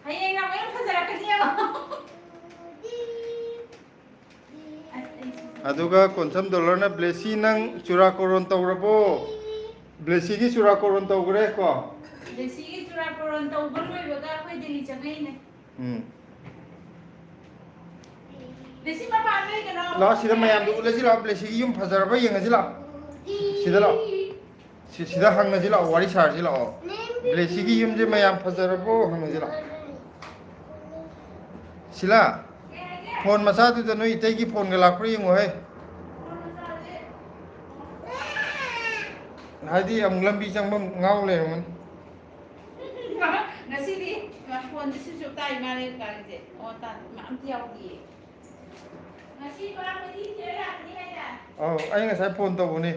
ꯍꯌꯦꯡ ꯌꯥꯝ ꯍꯦꯟꯅ ꯐꯖꯔꯛꯀꯅꯤ ꯌꯦꯡꯉꯣ꯫ ꯑꯗꯨꯒ ꯀꯣꯟꯁꯝ ꯗꯣꯂꯔꯅ, "ꯕ꯭ꯂꯦꯁꯤ, ꯅꯪ ꯆꯨꯔꯥꯀꯣꯔꯣꯟ ꯇꯧꯔꯕꯣ?" ꯕ꯭ꯂꯦꯁꯤꯒꯤ ꯆꯨꯔꯥꯀꯣꯔꯣꯟ ꯇꯧꯈ꯭ꯔꯦ ꯀꯣ? ꯕ꯭ꯂꯦꯁꯤꯒꯤ ꯆꯨꯔꯥꯀꯣꯔꯣꯟ ꯇꯧꯕ ꯂꯣꯏꯕꯒ ꯑꯩꯈꯣꯏ ꯗꯦꯜꯂꯤ ꯆꯪꯉꯛꯏꯅꯦ꯫ ꯎꯝ꯫ ꯕ꯭ꯂꯦꯁꯤ ꯃꯄꯥꯟ ꯂꯩꯒꯅꯣ꯫ ꯂꯥꯛꯑꯣ, ꯁꯤꯗ ꯃꯌꯥꯝꯗꯣ ꯎꯠꯂꯁꯤ ꯂꯥꯛꯑꯣ, ꯕ꯭ꯂꯦꯁꯤꯒꯤ ꯌꯨꯝ ꯐꯖꯔꯕ ꯌꯦꯡꯉꯁꯤ ꯂꯥꯛꯑꯣ꯫ ꯁꯤꯗ ꯂꯥꯛꯑꯣ꯫ ꯁꯤ-, ꯁꯤꯗ ꯍꯪꯉꯁꯤ ꯂꯥꯛꯑꯣ, ꯋꯥꯔꯤ ꯁꯥꯔꯁꯤ ꯂꯥꯛꯑꯣ꯫ ꯕ꯭ꯂꯦꯁꯤꯒꯤ ꯌꯨꯝꯁꯦ ꯃꯌꯥꯝ ꯐꯖꯔꯕꯣ ꯍꯪꯉꯁꯤ ꯂꯥꯛꯑꯣ꯫ ꯁꯤꯂꯥ, ꯐꯣꯟ ꯃꯆꯥꯗꯨꯗ ꯅꯣꯏ ꯏꯇꯩꯒꯤ ꯐꯣꯟꯒ ꯂꯥꯛꯄ꯭ꯔꯥ ꯌꯦꯡꯉꯣꯍꯦ꯫ ꯍꯥꯏꯗꯤ ꯑꯃꯨꯛ ꯂꯝꯕꯤ ꯆꯪꯐꯝ ꯉꯥꯎ ꯂꯩꯔꯝꯒꯅꯤ꯫ ꯉꯁꯤꯗꯤ ꯐꯣꯟꯁꯦ ꯁ꯭ꯋꯤꯆ ꯑꯣꯐ ꯇꯥꯏ ꯃꯥꯜꯂꯦ ꯀꯥꯟꯁꯦ꯫ ꯑꯣ, ꯇꯥ-, ꯃꯥ ꯑꯝꯇ ꯌꯥꯎꯗꯤꯌꯦ꯫ ꯉꯁꯤ ꯃꯥ ꯃꯩ ꯊꯤꯔ ꯂꯥꯛꯀꯅꯤ ꯍꯥꯏꯗ꯫ ꯑꯧ, ꯑꯩ ꯉꯁꯥꯏ ꯐꯣꯟ ꯇꯧꯕꯅꯦ꯫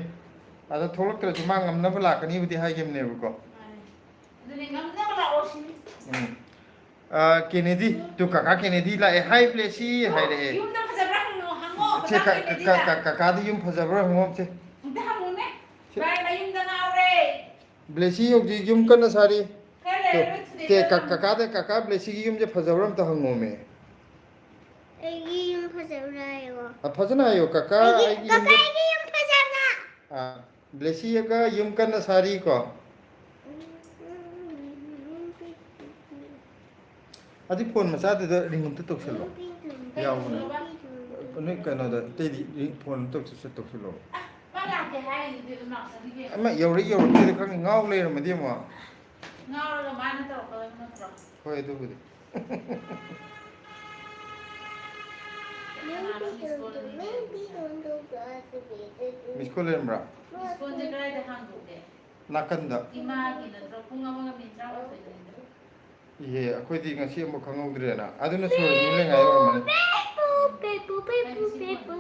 ꯑꯗ ꯊꯣꯛꯂꯛꯇ꯭ꯔꯁꯨ ꯃꯥ ꯉꯝꯅꯕ ꯂꯥꯛꯀꯅꯤꯕꯨꯗꯤ ꯍꯥꯏꯈꯤꯕꯅꯦꯕꯀꯣ꯫ ꯃꯥꯅꯦ꯫ ꯑꯗꯨꯅꯦ, ꯉꯝꯅꯕ ꯂꯥꯛꯑꯣ ꯁꯤꯅꯤ꯫ ꯎꯝ꯫ ꯑ, ꯀꯦꯅꯦꯗꯤ, ꯇꯨ ꯀꯀꯥ ꯀꯦꯅꯦꯗꯤ ꯂꯥꯛꯑꯦ꯫ "ꯍꯥꯏ ꯕ꯭ꯂꯦꯁꯤ" ꯍꯥꯏꯔꯛꯑꯦ꯫ ꯌꯨꯝꯗ ꯐꯖꯕ꯭ꯔꯥ ꯍꯪꯉꯣ, ꯍꯪꯉꯣ, ꯁꯦ, ꯀꯀꯥ ꯀ-, ꯀ-, ꯀꯦꯅꯦꯗꯤꯗ꯫ ꯀ-, ꯀꯀꯥꯗꯤ ꯌꯨꯝ ꯐꯖꯕ꯭ꯔꯥ ꯍꯪꯉꯣ ꯁꯦ꯫ ꯑꯝꯇ ꯍꯪꯉꯨꯅꯦ꯫ ꯁꯦ꯫ ꯚꯥꯏ ꯃꯌꯨꯝꯗ ꯉꯥꯎꯔꯦ꯫ ꯕ꯭ꯂꯦꯁꯤ ꯍꯧꯖꯤꯛ ꯌꯨꯝ ꯀꯟꯅ ꯁꯥꯔꯤ꯫ ꯈꯔ ꯇꯨ, ꯂꯩꯔꯒ ꯁꯦ, ꯊꯨꯗꯦꯛꯀꯦ ꯀ-, ꯇꯧꯔꯝꯃꯦ꯫ ꯀꯀꯥꯗ, "ꯀꯀꯥ, ꯕ꯭ꯂꯦꯁꯤꯒꯤ ꯌꯨꯝꯁꯦ ꯐꯖꯕ꯭ꯔꯥ ꯑꯝꯇ ꯍꯪꯉꯣꯃꯦ"꯫ ꯑꯩꯒꯤ ꯌꯨꯝ ꯐꯖꯕ꯭ꯔꯥ ꯍꯥꯏꯌꯣ꯫ ꯑ, ꯐꯖꯅ ꯍꯥꯏꯌꯣ, "ꯀꯀꯥ, ꯑꯩꯒꯤ, ꯑꯩꯒꯤ ꯀꯀꯥ, ꯌꯨꯝꯁꯦ" ꯑꯩꯒꯤ ꯌꯨꯝ ꯐꯖꯕ꯭ꯔꯥ? ꯑ, ꯕ꯭ꯂꯦꯁꯤꯒ ꯌꯨꯝ ꯀꯟꯅ ꯁꯥꯔꯤꯀꯣ꯫ ꯑꯗꯨ ꯐꯣꯟ ꯃꯆꯥꯗꯨꯗ ꯔꯤꯡ ꯑꯝꯇ ꯇꯧꯁꯜꯂꯣ꯫ ꯌꯥꯎꯕꯅꯦ꯫ ꯅꯣꯏ ꯀꯩꯅꯣꯗ, ꯑꯇꯩꯗꯤ ꯔꯤꯡ, ꯐꯣꯟ ꯑꯝꯇ ꯇꯧꯁꯜ-, ꯇꯧꯁꯜꯂꯣ꯫ ꯂꯥꯛꯀꯦ ꯍꯥꯏꯔꯤꯗꯨꯗꯤ ꯑꯗꯨꯝ ꯂꯥꯛꯆꯔꯤꯒꯦ꯫ ꯑꯃ ꯌꯧꯔꯛꯏ ꯌꯧꯔꯛꯇꯦꯗ ꯈꯪꯗꯦ, ꯉꯥꯎ ꯂꯩꯔꯝꯃꯗꯤ ꯑꯃꯨꯛ꯫ ꯉꯥꯎꯔꯒ ꯃꯥꯅ ꯇꯧꯔꯛꯀꯗꯕ ꯅꯠꯇ꯭ꯔꯣ? ꯍꯣꯏ, ꯑꯗꯨꯕꯨꯗꯤ꯫ ꯀꯅꯥꯅꯣ miss call ꯑꯅꯤ ꯂꯩꯔꯝꯃꯤꯁꯦ? Miss call ꯂꯩꯔꯝꯕ꯭ꯔꯥ? Miss callꯁꯦ ꯀꯗꯥꯏꯗ ꯍꯥꯡꯗꯣꯛꯀꯦ? ꯅꯥꯀꯟꯗ꯫ ꯏꯃꯥꯒꯤ ꯅꯠꯇ꯭ꯔꯣ? ꯄꯨꯡ ꯑꯃꯒ ꯃꯤꯅꯤꯠ ꯇꯔꯥꯃꯥꯊꯣꯏꯗꯅꯤꯗ꯫ ꯏꯍꯦ, ꯑꯩꯈꯣꯏꯗꯤ ꯉꯁꯤ ꯑꯃꯨꯛ ꯈꯪꯍꯧꯗ꯭ꯔꯦꯅ꯫ ꯑꯗꯨꯅ ꯁꯣꯔ ꯍꯣꯟꯕ ꯂꯩꯉꯥꯏ ꯑꯣꯏꯔꯝꯃꯅꯤ꯫ ꯄꯦꯄꯨ, ꯄꯦꯄꯨ, ꯄꯦꯄꯨ, ꯄꯦꯄꯨ꯫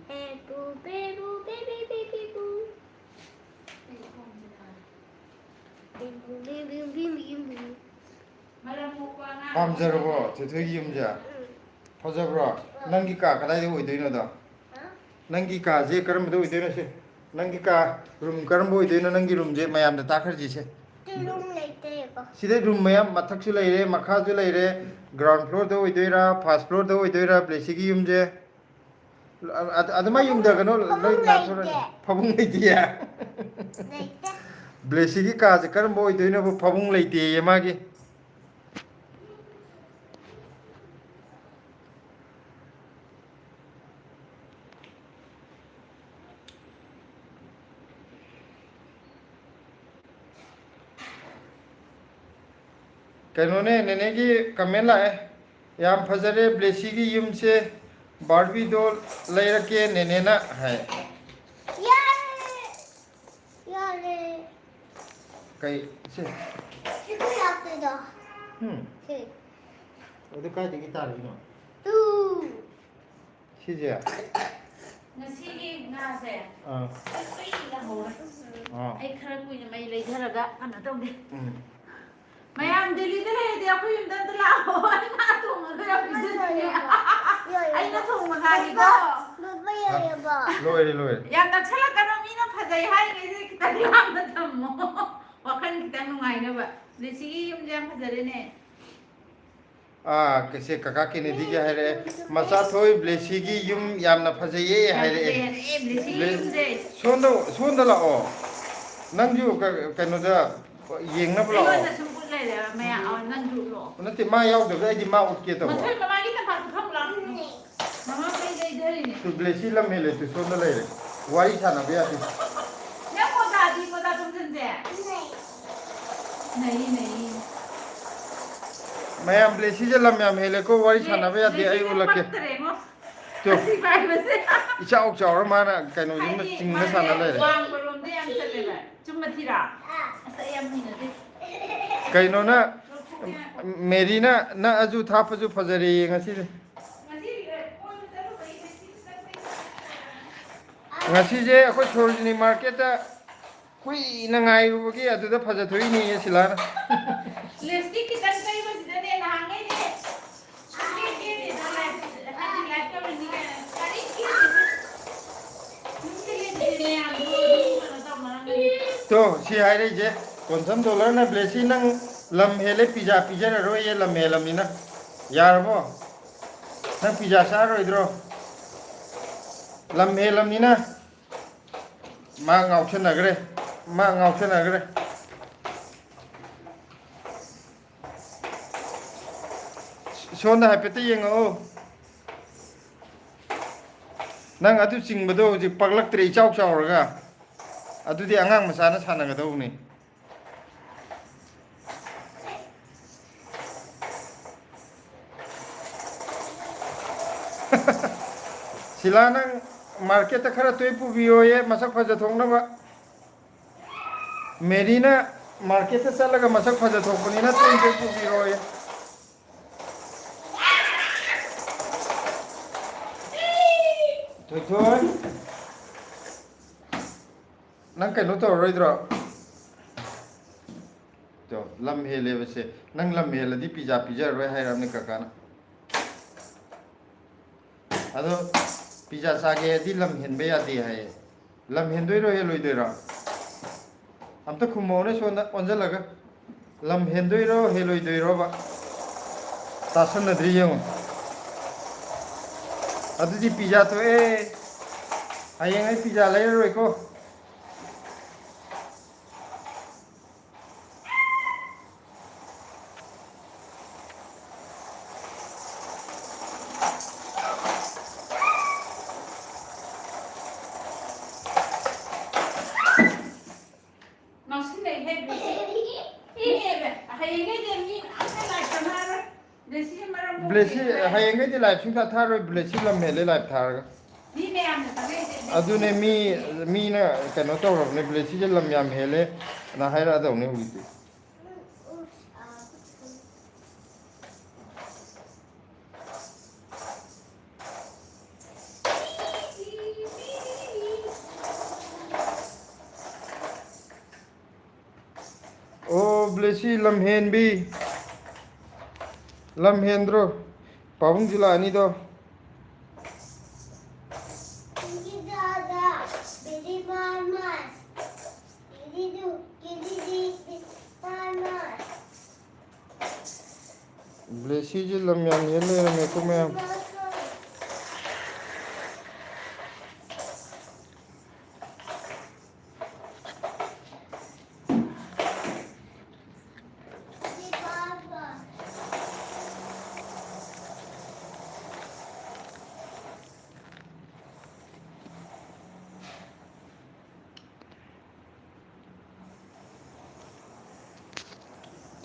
ꯄꯦꯄꯨ, ꯄꯦꯄꯨ, ꯄꯦꯄꯨ, ꯄꯦꯄꯨ꯫ ꯄꯦꯄꯨ, ꯄꯦꯄꯨ, ꯄꯦꯄꯨ, ꯄꯦꯄꯨ꯫ ꯄꯥꯝꯖꯔꯕꯣ ꯊꯣꯏꯊꯣꯏꯒꯤ ꯌꯨꯝꯁꯦ? ꯐꯖꯕ꯭ꯔꯣ? ꯅꯪꯒꯤ ꯀꯥ ꯀꯗꯥꯏꯗ ꯑꯣꯏꯗꯣꯏꯅꯣꯗꯣ? ꯅꯪꯒꯤ ꯀꯥꯁꯦ ꯀꯔꯝꯕꯗ ꯑꯣꯏꯗꯣꯏꯅꯣ ꯁꯦ? ꯅꯪꯒꯤ ꯀꯥ, ꯔꯨꯝ ꯀꯔꯝꯕ ꯑꯣꯏꯗꯣꯏꯅꯣ ꯅꯪꯒꯤ ꯔꯨꯝꯁꯦ? ꯃꯌꯥꯝꯗ ꯇꯥꯛꯈ꯭ꯔꯁꯤꯁꯦ꯫ ꯔꯨꯝ ꯂꯩꯇꯦꯕ꯫ ꯁꯤꯗ ꯔꯨꯝ ꯃꯌꯥꯝ, ꯃꯊꯛꯁꯨ ꯂꯩꯔꯦ, ꯃꯈꯥꯁꯨ ꯂꯩꯔꯦ꯫ Ground floorꯗ ꯑꯣꯏꯗꯣꯏꯔꯥ, first floorꯗ ꯑꯣꯏꯗꯣꯏꯔꯥ, ꯕ꯭ꯂꯦꯁꯤꯒꯤ ꯌꯨꯝꯁꯦ? ꯑ-, ꯑ-, ꯑꯗꯨꯃꯥꯏ ꯌꯨꯡꯊꯒꯅꯨ, ꯂꯣꯏ ꯐꯃꯨꯡ ꯅꯥꯟꯊꯣꯔꯛꯑꯅꯤ꯫ ꯂꯩꯇꯦ꯫ ꯐꯃꯨꯡ ꯂꯩꯇꯤꯌꯦ? ꯂꯩꯇꯦ꯫ ꯕ꯭ꯂꯦꯁꯤꯒꯤ ꯀꯥꯁꯦ ꯀꯔꯝꯕ ꯑꯣꯏꯗꯣꯏꯅꯣꯕ? ꯐꯃꯨꯡ ꯂꯩꯇꯦꯌꯦ ꯃꯥꯒꯤ꯫ ꯀꯩꯅꯣꯅꯦ, ꯅꯦꯅꯦꯒꯤ comment ꯂꯥꯛꯑꯦ꯫ "ꯌꯥꯝ ꯐꯖꯔꯦ ꯕ꯭ꯂꯦꯁꯤꯒꯤ ꯌꯨꯝꯁꯦ, Barbie doll ꯂꯩꯔꯛꯀꯦ ꯅꯦꯅꯦꯅ" ꯍꯥꯏ꯫ ꯌꯥꯔꯦ! ꯌꯥꯔꯦ! ꯀꯩ, ꯁꯦ꯫ ꯁꯤ ꯀꯩ ꯂꯥꯛꯇꯣꯏꯗꯣ? ꯎꯝ꯫ ꯁꯤ꯫ ꯑꯗꯨ ꯀꯥꯏꯗꯒꯤ ꯇꯥꯔꯛꯏꯅꯣ? ꯇꯨ꯫ ꯁꯤꯁꯦ? ꯉꯁꯤꯒꯤ ꯉꯥꯁꯦ ꯑꯥ꯫ ꯀꯨꯏꯅ ꯍꯧꯔꯦ꯫ ꯑꯥ꯫ ꯑꯩ ꯈꯔ ꯀꯨꯏꯅ ꯃꯩ ꯂꯩꯊꯔꯒ ꯀꯩꯅꯣ ꯇꯧꯒꯦ꯫ ꯎꯝ꯫ ꯃꯌꯥꯝ ꯗꯦꯜꯂꯤꯗ ꯂꯩꯔꯗꯤ ꯑꯩꯈꯣꯏ ꯌꯨꯝꯗ ꯑꯝꯇ ꯂꯥꯛꯑꯣ꯫ ꯑꯩ ꯉꯥ ꯊꯣꯡꯉꯒ ꯌꯥꯝ ꯄꯤꯖꯗꯣꯏꯅꯦ꯫ ꯑꯩꯅ ꯊꯣꯡꯕ ꯉꯥꯅꯤꯀꯣ꯫ ꯂꯣꯏꯔꯦ, ꯂꯣꯏꯔꯦ꯫ ꯌꯥꯝ ꯅꯛꯁꯜꯂꯛꯀꯅꯣ, ꯃꯤꯅ ꯐꯖꯩ ꯍꯥꯏꯔꯤꯉꯩꯁꯦ ꯈꯤꯇꯪ ꯂꯥꯞꯅ ꯊꯝꯃꯣ꯫ ꯋꯥꯈꯜ ꯈꯤꯇꯪ ꯅꯨꯡꯉꯥꯏꯅꯕ꯫ ꯂꯤꯁꯤꯒꯤ ꯌꯨꯝꯁꯦ ꯌꯥꯝ ꯐꯖꯔꯦꯅꯦ꯫ ꯑꯥ, ꯀꯩꯁꯦ, ꯀꯀꯥ ꯀꯦꯅꯦꯗꯤꯒꯤ ꯍꯥꯏꯔꯛꯑꯦ, "ꯃꯆꯥꯊꯣꯏ ꯕ꯭ꯂꯦꯁꯤꯒꯤ ꯌꯨꯝ ꯌꯥꯝꯅ ꯐꯖꯩꯌꯦ" ꯌꯥꯝ ꯍꯥꯏꯔꯛꯑꯦ꯫ ꯐꯖꯩ ꯍꯥꯏꯔꯛꯑꯦ, ꯕ꯭ꯂꯦꯁꯤꯒꯤ ꯕ꯭ꯂꯦ-, ꯌꯨꯝꯁꯦ꯫ ꯁꯣꯝꯗ, ꯁꯣꯝꯗ ꯂꯥꯛꯑꯣ꯫ ꯅꯪꯁꯨ ꯀ-, ꯀꯩꯅꯣꯗ ꯌꯦꯡꯅꯕ ꯂꯥꯛꯑꯣ꯫ ꯑꯩꯉꯣꯟꯗ ꯁꯨꯝ ꯎꯠ ꯂꯩꯔꯦꯕ ꯃꯌꯥꯝ꯫ ꯑ, ꯅꯪꯁꯨ ꯎꯠꯂꯣ꯫ ꯅꯠꯇꯦ, ꯃꯥ ꯌꯥꯎꯗꯕꯗ ꯑꯩꯗꯤ ꯃꯥ ꯎꯠꯀꯦ ꯇꯧꯕ꯫ ꯃꯊꯣꯏ ꯃꯃꯥꯒꯤ ꯇꯝꯄꯥꯛꯇ ꯐꯝꯃꯨ ꯂꯥꯎ꯫ ꯃꯃꯥ ꯃꯩ ꯂꯩꯗꯣꯔꯤꯅꯦ꯫ ꯇꯨ, ꯕ꯭ꯂꯦꯁꯤ ꯂꯝ ꯍꯦꯜꯂꯦ, ꯇꯨ ꯁꯣꯝꯗ ꯂꯩꯔꯦ꯫ ꯋꯥꯔꯤ ꯁꯥꯟꯅꯕ ꯌꯥꯗꯦ꯫ ꯅꯪ ꯃꯣꯖꯥꯗꯤ, ꯃꯣꯖꯥ ꯇꯣꯡꯁꯤꯟꯁꯦ? ꯅꯩ, ꯅꯩ꯫ ꯃꯌꯥꯝ, ꯕ꯭ꯂꯦꯁꯤꯁꯦ ꯂꯝ ꯌꯥꯝ ꯍꯦꯜꯂꯦꯀꯣ, ꯋꯥꯔꯤ ꯁꯥꯟꯅꯕ ꯌꯥꯗꯦ, ꯑꯩ ꯕ꯭ꯂꯦꯁꯤꯁꯦ ꯎꯠꯂꯛꯀꯦ꯫ ꯄꯛꯇꯔꯦꯉꯣ꯫ ꯇꯨ꯫ ꯑꯁꯤ ꯄꯥꯏꯕꯁꯦ꯫ ꯏꯆꯥꯎ ꯆꯥꯎꯔ ꯃꯥꯅ ꯀꯩꯅꯣꯁꯤꯃ ꯍꯥꯏꯗꯤ ꯆꯤꯡꯅ ꯃꯥꯁꯦ ꯁꯥꯟꯅ ꯂꯩꯔꯦ꯫ ꯋꯥꯡꯕꯔꯣꯝꯗ ꯌꯥꯝ ꯆꯠꯂꯦꯕ꯫ ꯆꯨꯝꯕ ꯊꯤꯔꯣ? ꯑꯁ, ꯑꯩ ꯌꯥꯝ ꯍꯩꯅꯗꯦ꯫ ꯀꯩꯅꯣꯅ, ꯃꯦꯔꯤꯅ ꯅꯛꯑꯁꯨ ꯊꯥꯞꯄꯁꯨ ꯐꯖꯔꯦꯌꯦ ꯉꯁꯤꯗꯤ꯫ ꯉꯁꯤꯗꯤ ꯀꯣꯏꯕ ꯆꯠꯂꯨꯕꯩ ꯉꯁꯤ ꯆꯠꯄꯩ ꯉꯁꯤꯁꯦ ꯑꯩꯈꯣꯏ ꯁꯣꯔꯣꯖꯤꯅꯤ ꯃꯥꯔꯀꯦꯠꯇ ꯀꯨꯏꯅ ꯉꯥꯏꯔꯨꯕꯒꯤ ꯑꯗꯨꯗ ꯐꯖꯊꯣꯛꯏꯅꯦꯌꯦ ꯁꯤꯂꯥꯅ꯫ ꯂꯤꯞꯁꯇꯤꯛ ꯈꯤꯇꯪ ꯇꯩꯕꯁꯤꯗꯅꯦ ꯅꯍꯥꯟꯈꯩꯗꯤ ꯁꯨꯡꯀꯦ ꯀꯦꯗꯦꯗ ꯂꯥꯏꯐ, ꯍꯥꯏꯗꯤ ꯂꯥꯏꯐ ꯇꯧꯔꯤꯅꯤ ꯀꯥꯏꯅ ꯀꯔꯤꯝ ꯀꯦꯗꯦꯗ꯫ ꯁꯨꯝ ꯀꯦꯗꯦꯗ ꯃꯌꯥꯝꯗꯣ ꯑꯗꯨꯝ ꯀꯩꯅꯣ ꯇꯧꯅꯔꯝꯒꯅꯤ꯫ ꯇꯣ, ꯁꯤ ꯍꯥꯏꯔꯛꯏꯁꯦ, ꯀꯣꯟꯁꯝ ꯗꯣꯂꯔꯅ ꯕ꯭ꯂꯦꯁꯤ ꯅꯪ ꯂꯝ ꯍꯦꯜꯂꯦ, ꯄꯤꯖꯥ ꯄꯤꯖꯔꯔꯣꯏꯌꯦ, ꯂꯝ ꯍꯦꯜꯂꯝꯅꯤꯅ꯫ ꯌꯥꯔꯕꯣ? ꯅꯪ ꯄꯤꯖꯥ ꯆꯥꯔꯣꯏꯗ꯭ꯔꯣ? ꯂꯝ ꯍꯦꯜꯂꯝꯅꯤꯅ꯫ ꯃꯥ ꯉꯥꯎꯁꯟꯅꯈ꯭ꯔꯦ꯫ ꯃꯥ ꯉꯥꯎꯁꯟꯅꯈ꯭ꯔꯦ꯫ ꯁꯣꯝꯗ ꯍꯥꯏꯐꯦꯠꯇ ꯌꯦꯡꯉꯛꯑꯣ꯫ ꯅꯪ ꯑꯗꯨ ꯆꯤꯡꯕꯗꯣ ꯍꯧꯖꯤꯛ ꯄꯛꯂꯛꯇ꯭ꯔꯦ, ꯏꯆꯥꯎ ꯆꯥꯎꯔꯒ꯫ ꯑꯗꯨꯗꯤ ꯑꯉꯥꯡ ꯃꯆꯥꯅ ꯁꯥꯟꯅꯒꯗꯧꯕꯅꯤ꯫ ꯁꯤꯂꯥ, ꯅꯪ ꯃꯥꯔꯀꯦꯠꯇ ꯈꯔ ꯇꯣꯏ ꯄꯨꯕꯤꯌꯣꯌꯦ, ꯃꯁꯛ ꯐꯖꯊꯣꯛꯅꯕ꯫ ꯃꯦꯔꯤꯅ ꯃꯥꯔꯀꯦꯠꯇ ꯆꯠꯂꯒ ꯃꯁꯛ ꯐꯖꯊꯣꯛꯄꯅꯤꯅ ꯇꯣꯏ ꯇꯣꯏ ꯄꯨꯕꯤꯔꯣꯌꯦ꯫ ꯊꯣꯏꯊꯣꯏ, ꯅꯪ ꯀꯩꯅꯣ ꯇꯧꯔꯔꯣꯏꯗ꯭ꯔꯣ? ꯇꯣ, ꯂꯝ ꯍꯦꯜꯂꯦꯕꯁꯦ꯫ ꯅꯪ ꯂꯝ ꯍꯦꯜꯂꯗꯤ ꯄꯤꯖꯥ ꯄꯤꯖꯔꯔꯣꯏ ꯍꯥꯏꯔꯕꯅꯤ ꯀꯀꯥꯅ꯫ ꯑꯗꯣ ꯄꯤꯖꯥ ꯆꯥꯒꯦ ꯍꯥꯏꯗꯤ ꯂꯝ ꯍꯦꯟꯕ ꯌꯥꯗꯦ ꯍꯥꯏꯌꯦ꯫ ꯂꯝ ꯍꯦꯟꯗꯣꯏꯔꯣ ꯍꯦꯜꯂꯣꯏꯗꯣꯏꯔꯣ? ꯑꯝꯇ ꯈꯨꯝꯃꯛꯑꯣꯅꯦ ꯁꯣꯝꯗ ꯑꯣꯟꯁꯤꯜꯂꯒ꯫ ꯂꯝ ꯍꯦꯟꯗꯣꯏꯔꯣ ꯍꯦꯜꯂꯣꯏꯗꯣꯏꯔꯣꯕ? ꯇꯥꯁꯟꯅꯗ꯭ꯔꯤ ꯌꯦꯡꯉꯨ꯫ ꯑꯗꯨꯗꯤ ꯄꯤꯖꯥ ꯊꯣꯛꯑꯦ꯫ ꯍꯌꯦꯡ ꯑꯩ ꯄꯤꯖꯥ ꯂꯩꯔꯔꯣꯏꯀꯣ꯫ ꯂꯥꯏꯞ ꯁꯨꯡꯊꯥ ꯊꯥꯔꯣꯏ, ꯕ꯭ꯂꯦꯁꯤ ꯂꯝ ꯍꯦꯜꯂꯦ ꯂꯥꯏꯞ ꯊꯥꯔꯒ꯫ ꯃꯤ ꯃꯌꯥꯝꯅ ꯆꯪꯉꯛꯏꯁꯦ ꯑꯗꯨꯅꯦ, ꯃꯤ, ꯃꯤꯅ ꯀꯩꯅꯣ ꯇꯧꯔꯕꯅꯦ, ꯕ꯭ꯂꯦꯁꯤꯁꯦ ꯂꯝ ꯌꯥꯝ ꯍꯦꯜꯂꯦ ꯅ ꯍꯥꯏꯔꯛꯑꯗꯧꯅꯦ ꯍꯧꯖꯤꯛꯇꯤ꯫ ꯑꯣ, ꯕ꯭ꯂꯦꯁꯤ ꯂꯝꯍꯦꯟꯕꯤ꯫ ꯂꯝꯍꯦꯟꯗ꯭ꯔꯣ? ꯄꯥꯕꯨꯡꯁꯨ ꯂꯥꯛꯑꯅꯤꯗꯣ꯫ ꯕ꯭ꯂꯦꯁꯤꯁꯦ ꯂꯝ ꯌꯥꯝ ꯍꯦꯟ ꯂꯩꯔꯝꯃꯦꯀꯣ ꯃꯌꯥꯝ꯫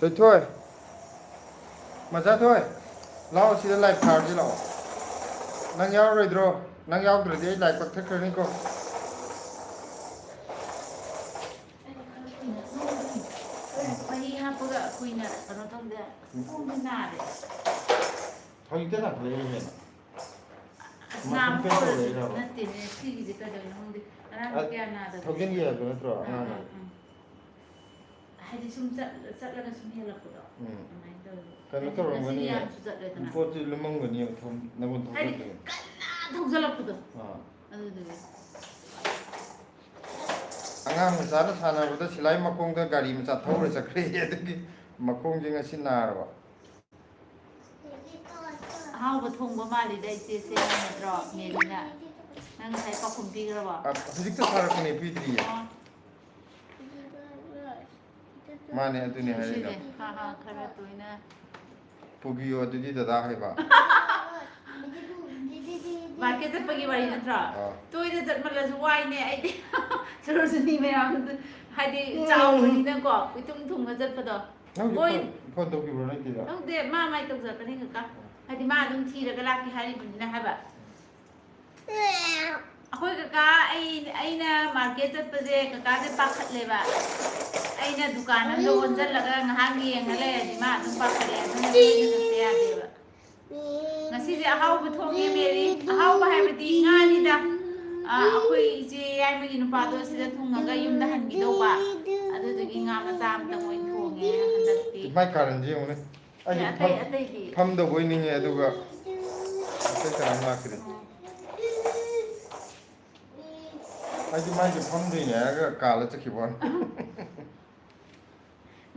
ꯊꯣꯏꯊꯣꯏ, ꯃꯆꯥꯊꯣꯏ, ꯂꯥꯛꯑꯣ, ꯁꯤꯗ ꯂꯥꯏꯞ ꯊꯥꯔꯁꯤ ꯂꯥꯛꯑꯣ꯫ ꯅꯪ ꯌꯥꯎꯔꯣꯏꯗ꯭ꯔꯣ? ꯅꯪ ꯌꯥꯎꯗ꯭ꯔꯗꯤ ꯑꯩ ꯂꯥꯏꯞ ꯀꯛꯊꯠꯈ꯭ꯔꯅꯤꯀꯣ꯫ ꯃꯍꯤ ꯍꯥꯞꯄꯒ ꯀꯨꯏꯅ ꯀꯩꯅꯣ ꯇꯧꯗꯦ꯫ ꯈꯣꯡꯗꯤ ꯅꯥꯔꯦ꯫ ꯍꯧꯖꯤꯛꯇ ꯅꯥꯈꯠꯂꯛꯏꯔꯣ ꯍꯦꯟꯅ? ꯑꯁ, ꯃꯊꯛꯇ ꯅꯥꯕ ꯍꯧꯔꯗꯤ ꯇꯧꯔꯛꯏꯔꯕ? ꯅꯠꯇꯦꯅꯦ, ꯁꯤꯒꯤꯁꯦ ꯀꯩꯗꯧꯅꯣ ꯈꯪꯗꯦ꯫ ꯉꯔꯥꯡꯗꯤ ꯑ, ꯀꯌꯥ ꯅꯥꯗꯕꯅꯦ꯫ ꯊꯧꯖꯤꯟꯒꯤ ꯍꯥꯏꯕ ꯅꯠꯇ꯭ꯔꯣ, ꯑꯥ, ꯑꯉꯥꯡ ꯑꯥ, ꯍꯥꯏꯕ? ꯑꯥ꯫ ꯍꯥꯏꯗꯤ ꯁꯨꯝ ꯆꯠ-, ꯆꯠꯂꯒ ꯁꯨꯝ ꯍꯦꯜꯂꯛꯄꯗꯣ꯫ ꯎꯝ꯫ ꯑꯗꯨꯃꯥꯏꯅ ꯇꯧꯋꯦꯕ꯫ ꯀꯩꯅꯣ ꯍꯥꯏꯗꯤ ꯇꯧꯔꯝꯒꯅꯤ, ꯉꯁꯤꯗꯤ ꯌꯥꯝꯁꯨ ꯆꯠꯂꯦꯗꯅ꯫ ꯄꯣꯠꯇꯨ ꯂꯨꯝꯃꯝꯒꯅꯤ, ꯊꯝ-, ꯅꯪꯉꯣꯟꯗ ꯍꯥꯏꯗꯤ ꯊꯧꯖꯤꯜꯂꯛꯄꯗꯣ꯫ ꯀꯟꯅ ꯊꯧꯖꯜꯂꯛꯄꯗꯣ꯫ ꯑꯥ꯫ ꯑꯗꯨꯗꯨꯒꯤ꯫ ꯑꯉꯥꯡ ꯃꯆꯥꯅ ꯁꯥꯟꯅꯕꯗ ꯁꯤꯂꯥꯏ ꯃꯈꯣꯡꯗ ꯒꯥꯔꯤ ꯃꯆꯥ ꯊꯧꯔ ꯆꯠꯈ꯭ꯔꯦ꯫ ꯑꯗꯨꯒꯤ ꯃꯈꯣꯡꯁꯦ ꯉꯁꯤ ꯅꯥꯔꯕ꯫ ꯑꯍꯥꯎꯕ ꯊꯣꯡꯕ ꯃꯥꯜꯂꯤꯗ ꯏꯆꯦꯁꯦ, ꯅꯠꯇ꯭ꯔꯣ, ꯃꯦꯔꯤꯅ? ꯅꯪ ꯉꯁꯥꯏ ꯄꯥꯎꯈꯨꯝ ꯄꯤꯈ꯭ꯔꯕꯣ? ꯑ, ꯍꯧꯖꯤꯛꯇ ꯊꯥꯔꯛꯄꯅꯦ, ꯄꯤꯗ꯭ꯔꯤꯌꯦ꯫ ꯑꯣ꯫ ꯃꯥꯅꯦ, ꯑꯗꯨꯅꯦ ꯍꯥꯏꯔꯤꯗꯣ꯫ ꯁꯤꯁꯦ, ꯍꯥ, ꯍꯥ, ꯈꯔ ꯇꯣꯏꯅ꯫ ꯄꯨꯕꯤꯌꯣ ꯑꯗꯨꯗꯤ ꯗꯗꯥ ꯍꯥꯏꯕ꯫ ꯃꯥꯔꯀꯦꯠ ꯆꯠꯄꯒꯤ ꯋꯥꯔꯤ ꯅꯠꯇ꯭ꯔꯣ? ꯑꯥ꯫ ꯇꯣꯏꯅ ꯆꯠꯃꯜꯂꯁꯨ ꯋꯥꯏꯅꯦ ꯑꯩꯗꯤ꯫ ꯁꯣꯔꯣꯖꯤꯅꯤ ꯃꯌꯥꯝꯗꯨ, ꯍꯥꯏꯗꯤ, ꯎꯝ꯫ ꯆꯥꯎꯕꯅꯤꯅꯀꯣ, ꯀꯣꯏꯊꯨꯝ ꯊꯨꯝꯃ ꯆꯠꯄꯗꯣ꯫ ꯅꯪꯁꯨ ꯍꯣꯏ꯫ ꯐꯣꯟ, ꯐꯣꯟ ꯇꯧꯈꯤꯕ꯭ꯔꯣ ꯅꯣꯏ ꯆꯦꯗ? ꯇꯧꯗꯦ, ꯃꯥ ꯃꯥꯏ ꯇꯧꯖꯔꯛꯀꯅꯤ ꯀꯀꯥ꯫ ꯑꯣ꯫ ꯍꯥꯏꯗꯤ ꯃꯥ ꯑꯗꯨꯝ ꯊꯤꯔꯒ ꯂꯥꯛꯀꯦ ꯍꯥꯏꯔꯤꯕꯅꯤꯅ ꯍꯥꯏꯕ꯫ ꯑꯩꯈꯣꯏ ꯀꯀꯥ, ꯑꯩ, ꯑꯩꯅ ꯃꯥꯔꯀꯦꯠ ꯆꯠꯄꯁꯦ ꯀꯀꯥꯁꯦ ꯄꯥꯈꯠꯂꯦꯕ꯫ ꯑꯩꯅ ꯗꯨꯀꯥꯟ ꯑꯝꯗ ꯑꯣꯟꯁꯤꯜꯂꯒ ꯉꯥꯏꯍꯥꯛ ꯌꯦꯡꯉ ꯂꯩꯔꯗꯤ ꯃꯥ ꯑꯗꯨꯝ ꯄꯥꯈꯠꯂꯦ, ꯑꯗꯨꯅ ꯇꯣꯏꯅ ꯆꯠꯄ ꯌꯥꯗꯦꯕ꯫ ꯉꯁꯤꯁꯦ ꯑꯍꯥꯎꯕ ꯊꯣꯡꯉꯦ ꯃꯦꯔꯤ꯫ ꯑꯍꯥꯎꯕ ꯍꯥꯏꯕꯗꯤ ꯉꯥꯅꯤꯗ꯫ ꯑ, ꯑꯩꯈꯣꯏ ꯏꯆꯦ ꯌꯥꯏꯃꯒꯤ ꯅꯨꯄꯥꯗꯣ ꯁꯤꯗ ꯊꯨꯡꯉꯒ ꯌꯨꯝꯗ ꯍꯟꯈꯤꯗꯧꯕ, ꯑꯗꯨꯗꯨꯒꯤ ꯉꯥ ꯃꯆꯥ ꯑꯝꯇꯪ ꯑꯣꯏꯅ ꯊꯣꯡꯉꯦ ꯍꯟꯗꯛꯇꯤ꯫ ꯃꯥꯏ ꯀꯥꯔꯟꯁꯦ ꯌꯦꯡꯉꯨꯅꯦ꯫ ꯑꯩꯗꯤ ꯑꯇꯩ, ꯐꯝ-, ꯑꯇꯩꯗꯤ? ꯐꯝꯗꯧꯕ ꯑꯣꯏꯅꯤꯡꯉꯦ, ꯑꯗꯨꯒ ꯑꯇꯩ ꯀꯅꯥꯝ ꯂꯥꯛꯇ꯭ꯔꯤ꯫ ꯑꯣ꯫ ꯑꯩꯗꯤ ꯃꯥꯏꯁꯦ ꯐꯝꯗꯣꯏꯅꯦ ꯍꯥꯏꯔꯒ ꯀꯥꯜꯂ ꯆꯠꯈꯤꯕ ꯋꯥꯅꯤ꯫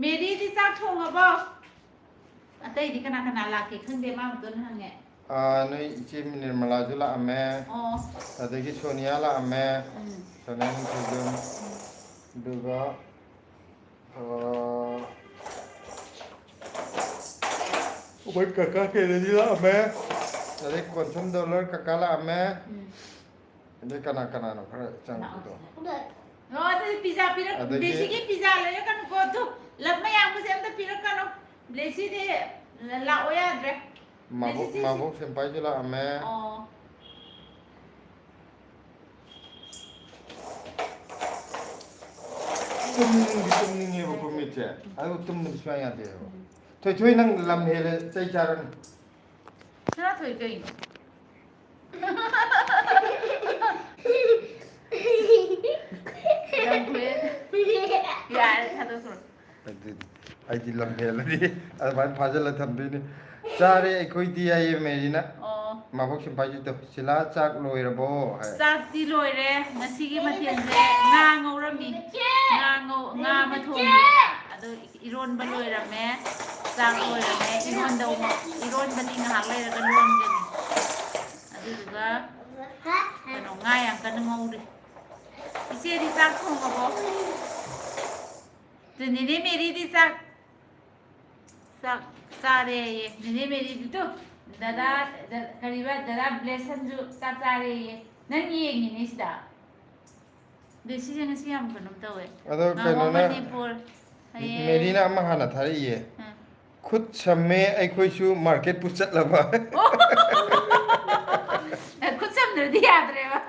ꯃꯦꯔꯤꯗꯤ ꯆꯥꯛ ꯊꯣꯡꯉꯕꯣ? ꯑꯇꯩꯗꯤ ꯀꯅꯥ ꯀꯅꯥ ꯂꯥꯛꯀꯦ ꯈꯪꯗꯦ, ꯃꯥ ꯃꯇꯣꯟ ꯍꯪꯉꯦ꯫ ꯑꯥ, ꯅꯣꯏ ꯏꯆꯦ ꯅꯤꯔꯃꯂꯥꯁꯨ ꯂꯥꯛꯑꯝꯃꯦ꯫ ꯑꯣ꯫ ꯑꯗꯒꯤ ꯁꯣꯅꯤꯌꯥ ꯂꯥꯛꯑꯝꯃꯦ꯫ ꯎꯝ꯫ ꯁꯣꯅꯤꯌꯥ ꯅꯤꯡꯊꯧꯖꯝ꯫ ꯎꯝ꯫ ꯑꯗꯨꯒ, ꯑꯥ, ꯑꯩꯈꯣꯏ ꯀꯀꯥ ꯀꯦꯅꯦꯗꯤ ꯂꯥꯛꯑꯝꯃꯦ꯫ ꯑꯗꯩ ꯀꯣꯟꯁꯝ ꯗꯣꯂꯔ ꯀꯀꯥ ꯂꯥꯛꯑꯝꯃꯦ꯫ ꯎꯝ꯫ ꯑꯗꯩ ꯀꯅꯥ ꯀꯅꯥꯅꯣ ꯈꯔ ꯆꯪꯉꯛꯄꯗꯣ? ꯂꯥꯛꯑꯣ꯫ ꯑꯣ, ꯑꯗꯨꯗꯤ ꯄꯤꯖꯥ ꯄꯤꯔꯛ-, ꯑꯗꯒꯤ ꯕ꯭ꯂꯦꯁꯤꯒꯤ ꯄꯤꯖꯥ ꯂꯩꯔꯛꯀꯅꯨꯀꯣ, ꯑꯗꯨ ꯂꯞ ꯃꯌꯥꯝꯕꯁꯦ ꯑꯝꯇ ꯄꯤꯔꯛꯀꯅꯨ꯫ ꯕ꯭ꯂꯦꯁꯤꯗꯤ ꯂꯥꯛꯑꯣ ꯌꯥꯗ꯭ꯔꯦ꯫ ꯃꯥꯕꯣꯛ, ꯕ꯭ꯂꯦꯁꯤ, ꯁꯤ, ꯁꯤ꯫ ꯃꯥꯕꯣꯛ ꯁꯦꯝꯄꯥꯏꯁꯨ ꯂꯥꯛꯑꯝꯃꯦ꯫ ꯑꯣ꯫ ꯇꯨꯝꯅꯤꯡꯗꯤ ꯇꯨꯝꯅꯤꯡꯉꯦꯕꯀꯣ ꯃꯤꯠꯁꯦ, ꯑꯗꯨ ꯇꯨꯝꯕꯗꯤ ꯁꯨꯡꯌꯥ ꯌꯥꯗꯦꯕ꯫ ꯊꯣꯏꯊꯣꯏ, ꯅꯪ ꯂꯝ ꯍꯦꯜꯂꯦ, ꯆꯩ ꯆꯥꯔꯅꯤ꯫ ꯁꯅꯥꯊꯣꯏ ꯀꯩꯅꯣ? ꯌꯥꯝ ꯀꯨꯏꯔꯦ꯫ ꯌꯥꯔꯦ, ꯊꯥꯗꯣꯛꯈ꯭ꯔꯣ꯫ ꯑꯗꯨꯗꯤ ꯑꯩꯗꯤ ꯂꯝ ꯍꯦꯜꯂꯗꯤ ꯑꯗꯨꯃꯥꯏꯅ ꯐꯥꯖꯤꯜꯂ ꯊꯝꯗꯣꯏꯅꯤ꯫ ꯆꯥꯔꯦ ꯑꯩꯈꯣꯏꯗꯤ ꯍꯥꯏꯌꯦ ꯃꯦꯔꯤꯅ꯫ ꯑꯣ꯫ ꯃꯥꯕꯣꯛ ꯁꯤꯝꯄꯥꯏꯁꯤꯗꯣ, "ꯁꯤꯂꯥ, ꯆꯥꯛ ꯂꯣꯏꯔꯕꯣ?" ꯍꯥꯏ꯫ ꯆꯥꯛꯇꯤ ꯂꯣꯏꯔꯦ꯫ ꯉꯁꯤꯒꯤ ꯃꯊꯦꯜꯁꯦ ꯉꯥ ꯉꯧꯔꯝꯃꯤ꯫ ꯉꯥ ꯉꯧ-, ꯉꯥ ꯑꯃ ꯊꯣꯡꯉꯤ꯫ ꯑꯗꯨ ꯏꯔꯣꯟꯕ ꯂꯣꯏꯔꯝꯃꯦ, ꯆꯥꯛ ꯂꯣꯏꯔꯝꯃꯦ꯫ ꯏꯔꯣꯟꯗꯧ-, ꯏꯔꯣꯟꯕꯗꯤ ꯉꯥꯏꯍꯥꯛ ꯂꯩꯔꯒ ꯂꯣꯟꯒꯅꯤ꯫ ꯑꯗꯨꯗꯨꯒ ꯀꯩꯅꯣ, ꯉꯥ ꯌꯥꯝ ꯀꯟꯅ ꯉꯧꯔꯤ꯫ ꯏꯆꯦꯗꯤ ꯆꯥꯛ ꯊꯣꯡꯉꯕꯣ? ꯑꯗꯨ ꯅꯦꯅꯦ ꯃꯦꯔꯤꯗꯤ ꯆꯥꯛ, ꯆꯥꯛ ꯆꯥꯔꯦꯌꯦ꯫ ꯅꯦꯅꯦ ꯃꯦꯔꯤꯗꯤ ꯇꯨ, ꯗꯗꯥ, ꯗ-, ꯀꯔꯤꯕ, ꯗꯗꯥ ꯕ꯭ꯂꯦꯁꯟꯁꯨ ꯆꯥꯛ ꯆꯥꯔꯦꯌꯦ꯫ ꯅꯪ ꯌꯦꯡꯉꯤꯅꯦ ꯁꯤꯗ꯫ ꯕ꯭ꯂꯦꯁꯤꯁꯦ ꯉꯁꯤ ꯌꯥꯝ ꯀꯩꯅꯣꯝ ꯇꯧꯋꯦ꯫ ꯑꯗꯣ ꯉꯥꯃꯣ ꯀꯩꯅꯣꯅ, ꯃꯅꯤꯄꯨꯔ, ꯍꯌꯦꯡ꯫ ꯃꯦꯔꯤꯅ ꯑꯃ ꯍꯥꯟꯅ ꯊꯥꯔꯛꯏꯌꯦ꯫ ꯑꯥ꯫ ꯈꯨꯠ ꯁꯝꯃꯦ ꯑꯩꯈꯣꯏꯁꯨ ꯃꯥꯔꯀꯦꯠꯄꯨ ꯆꯠꯂꯕ꯫ ꯈꯨꯠ ꯁꯝꯗ꯭ꯔꯗꯤ ꯌꯥꯗ꯭ꯔꯦꯕ꯫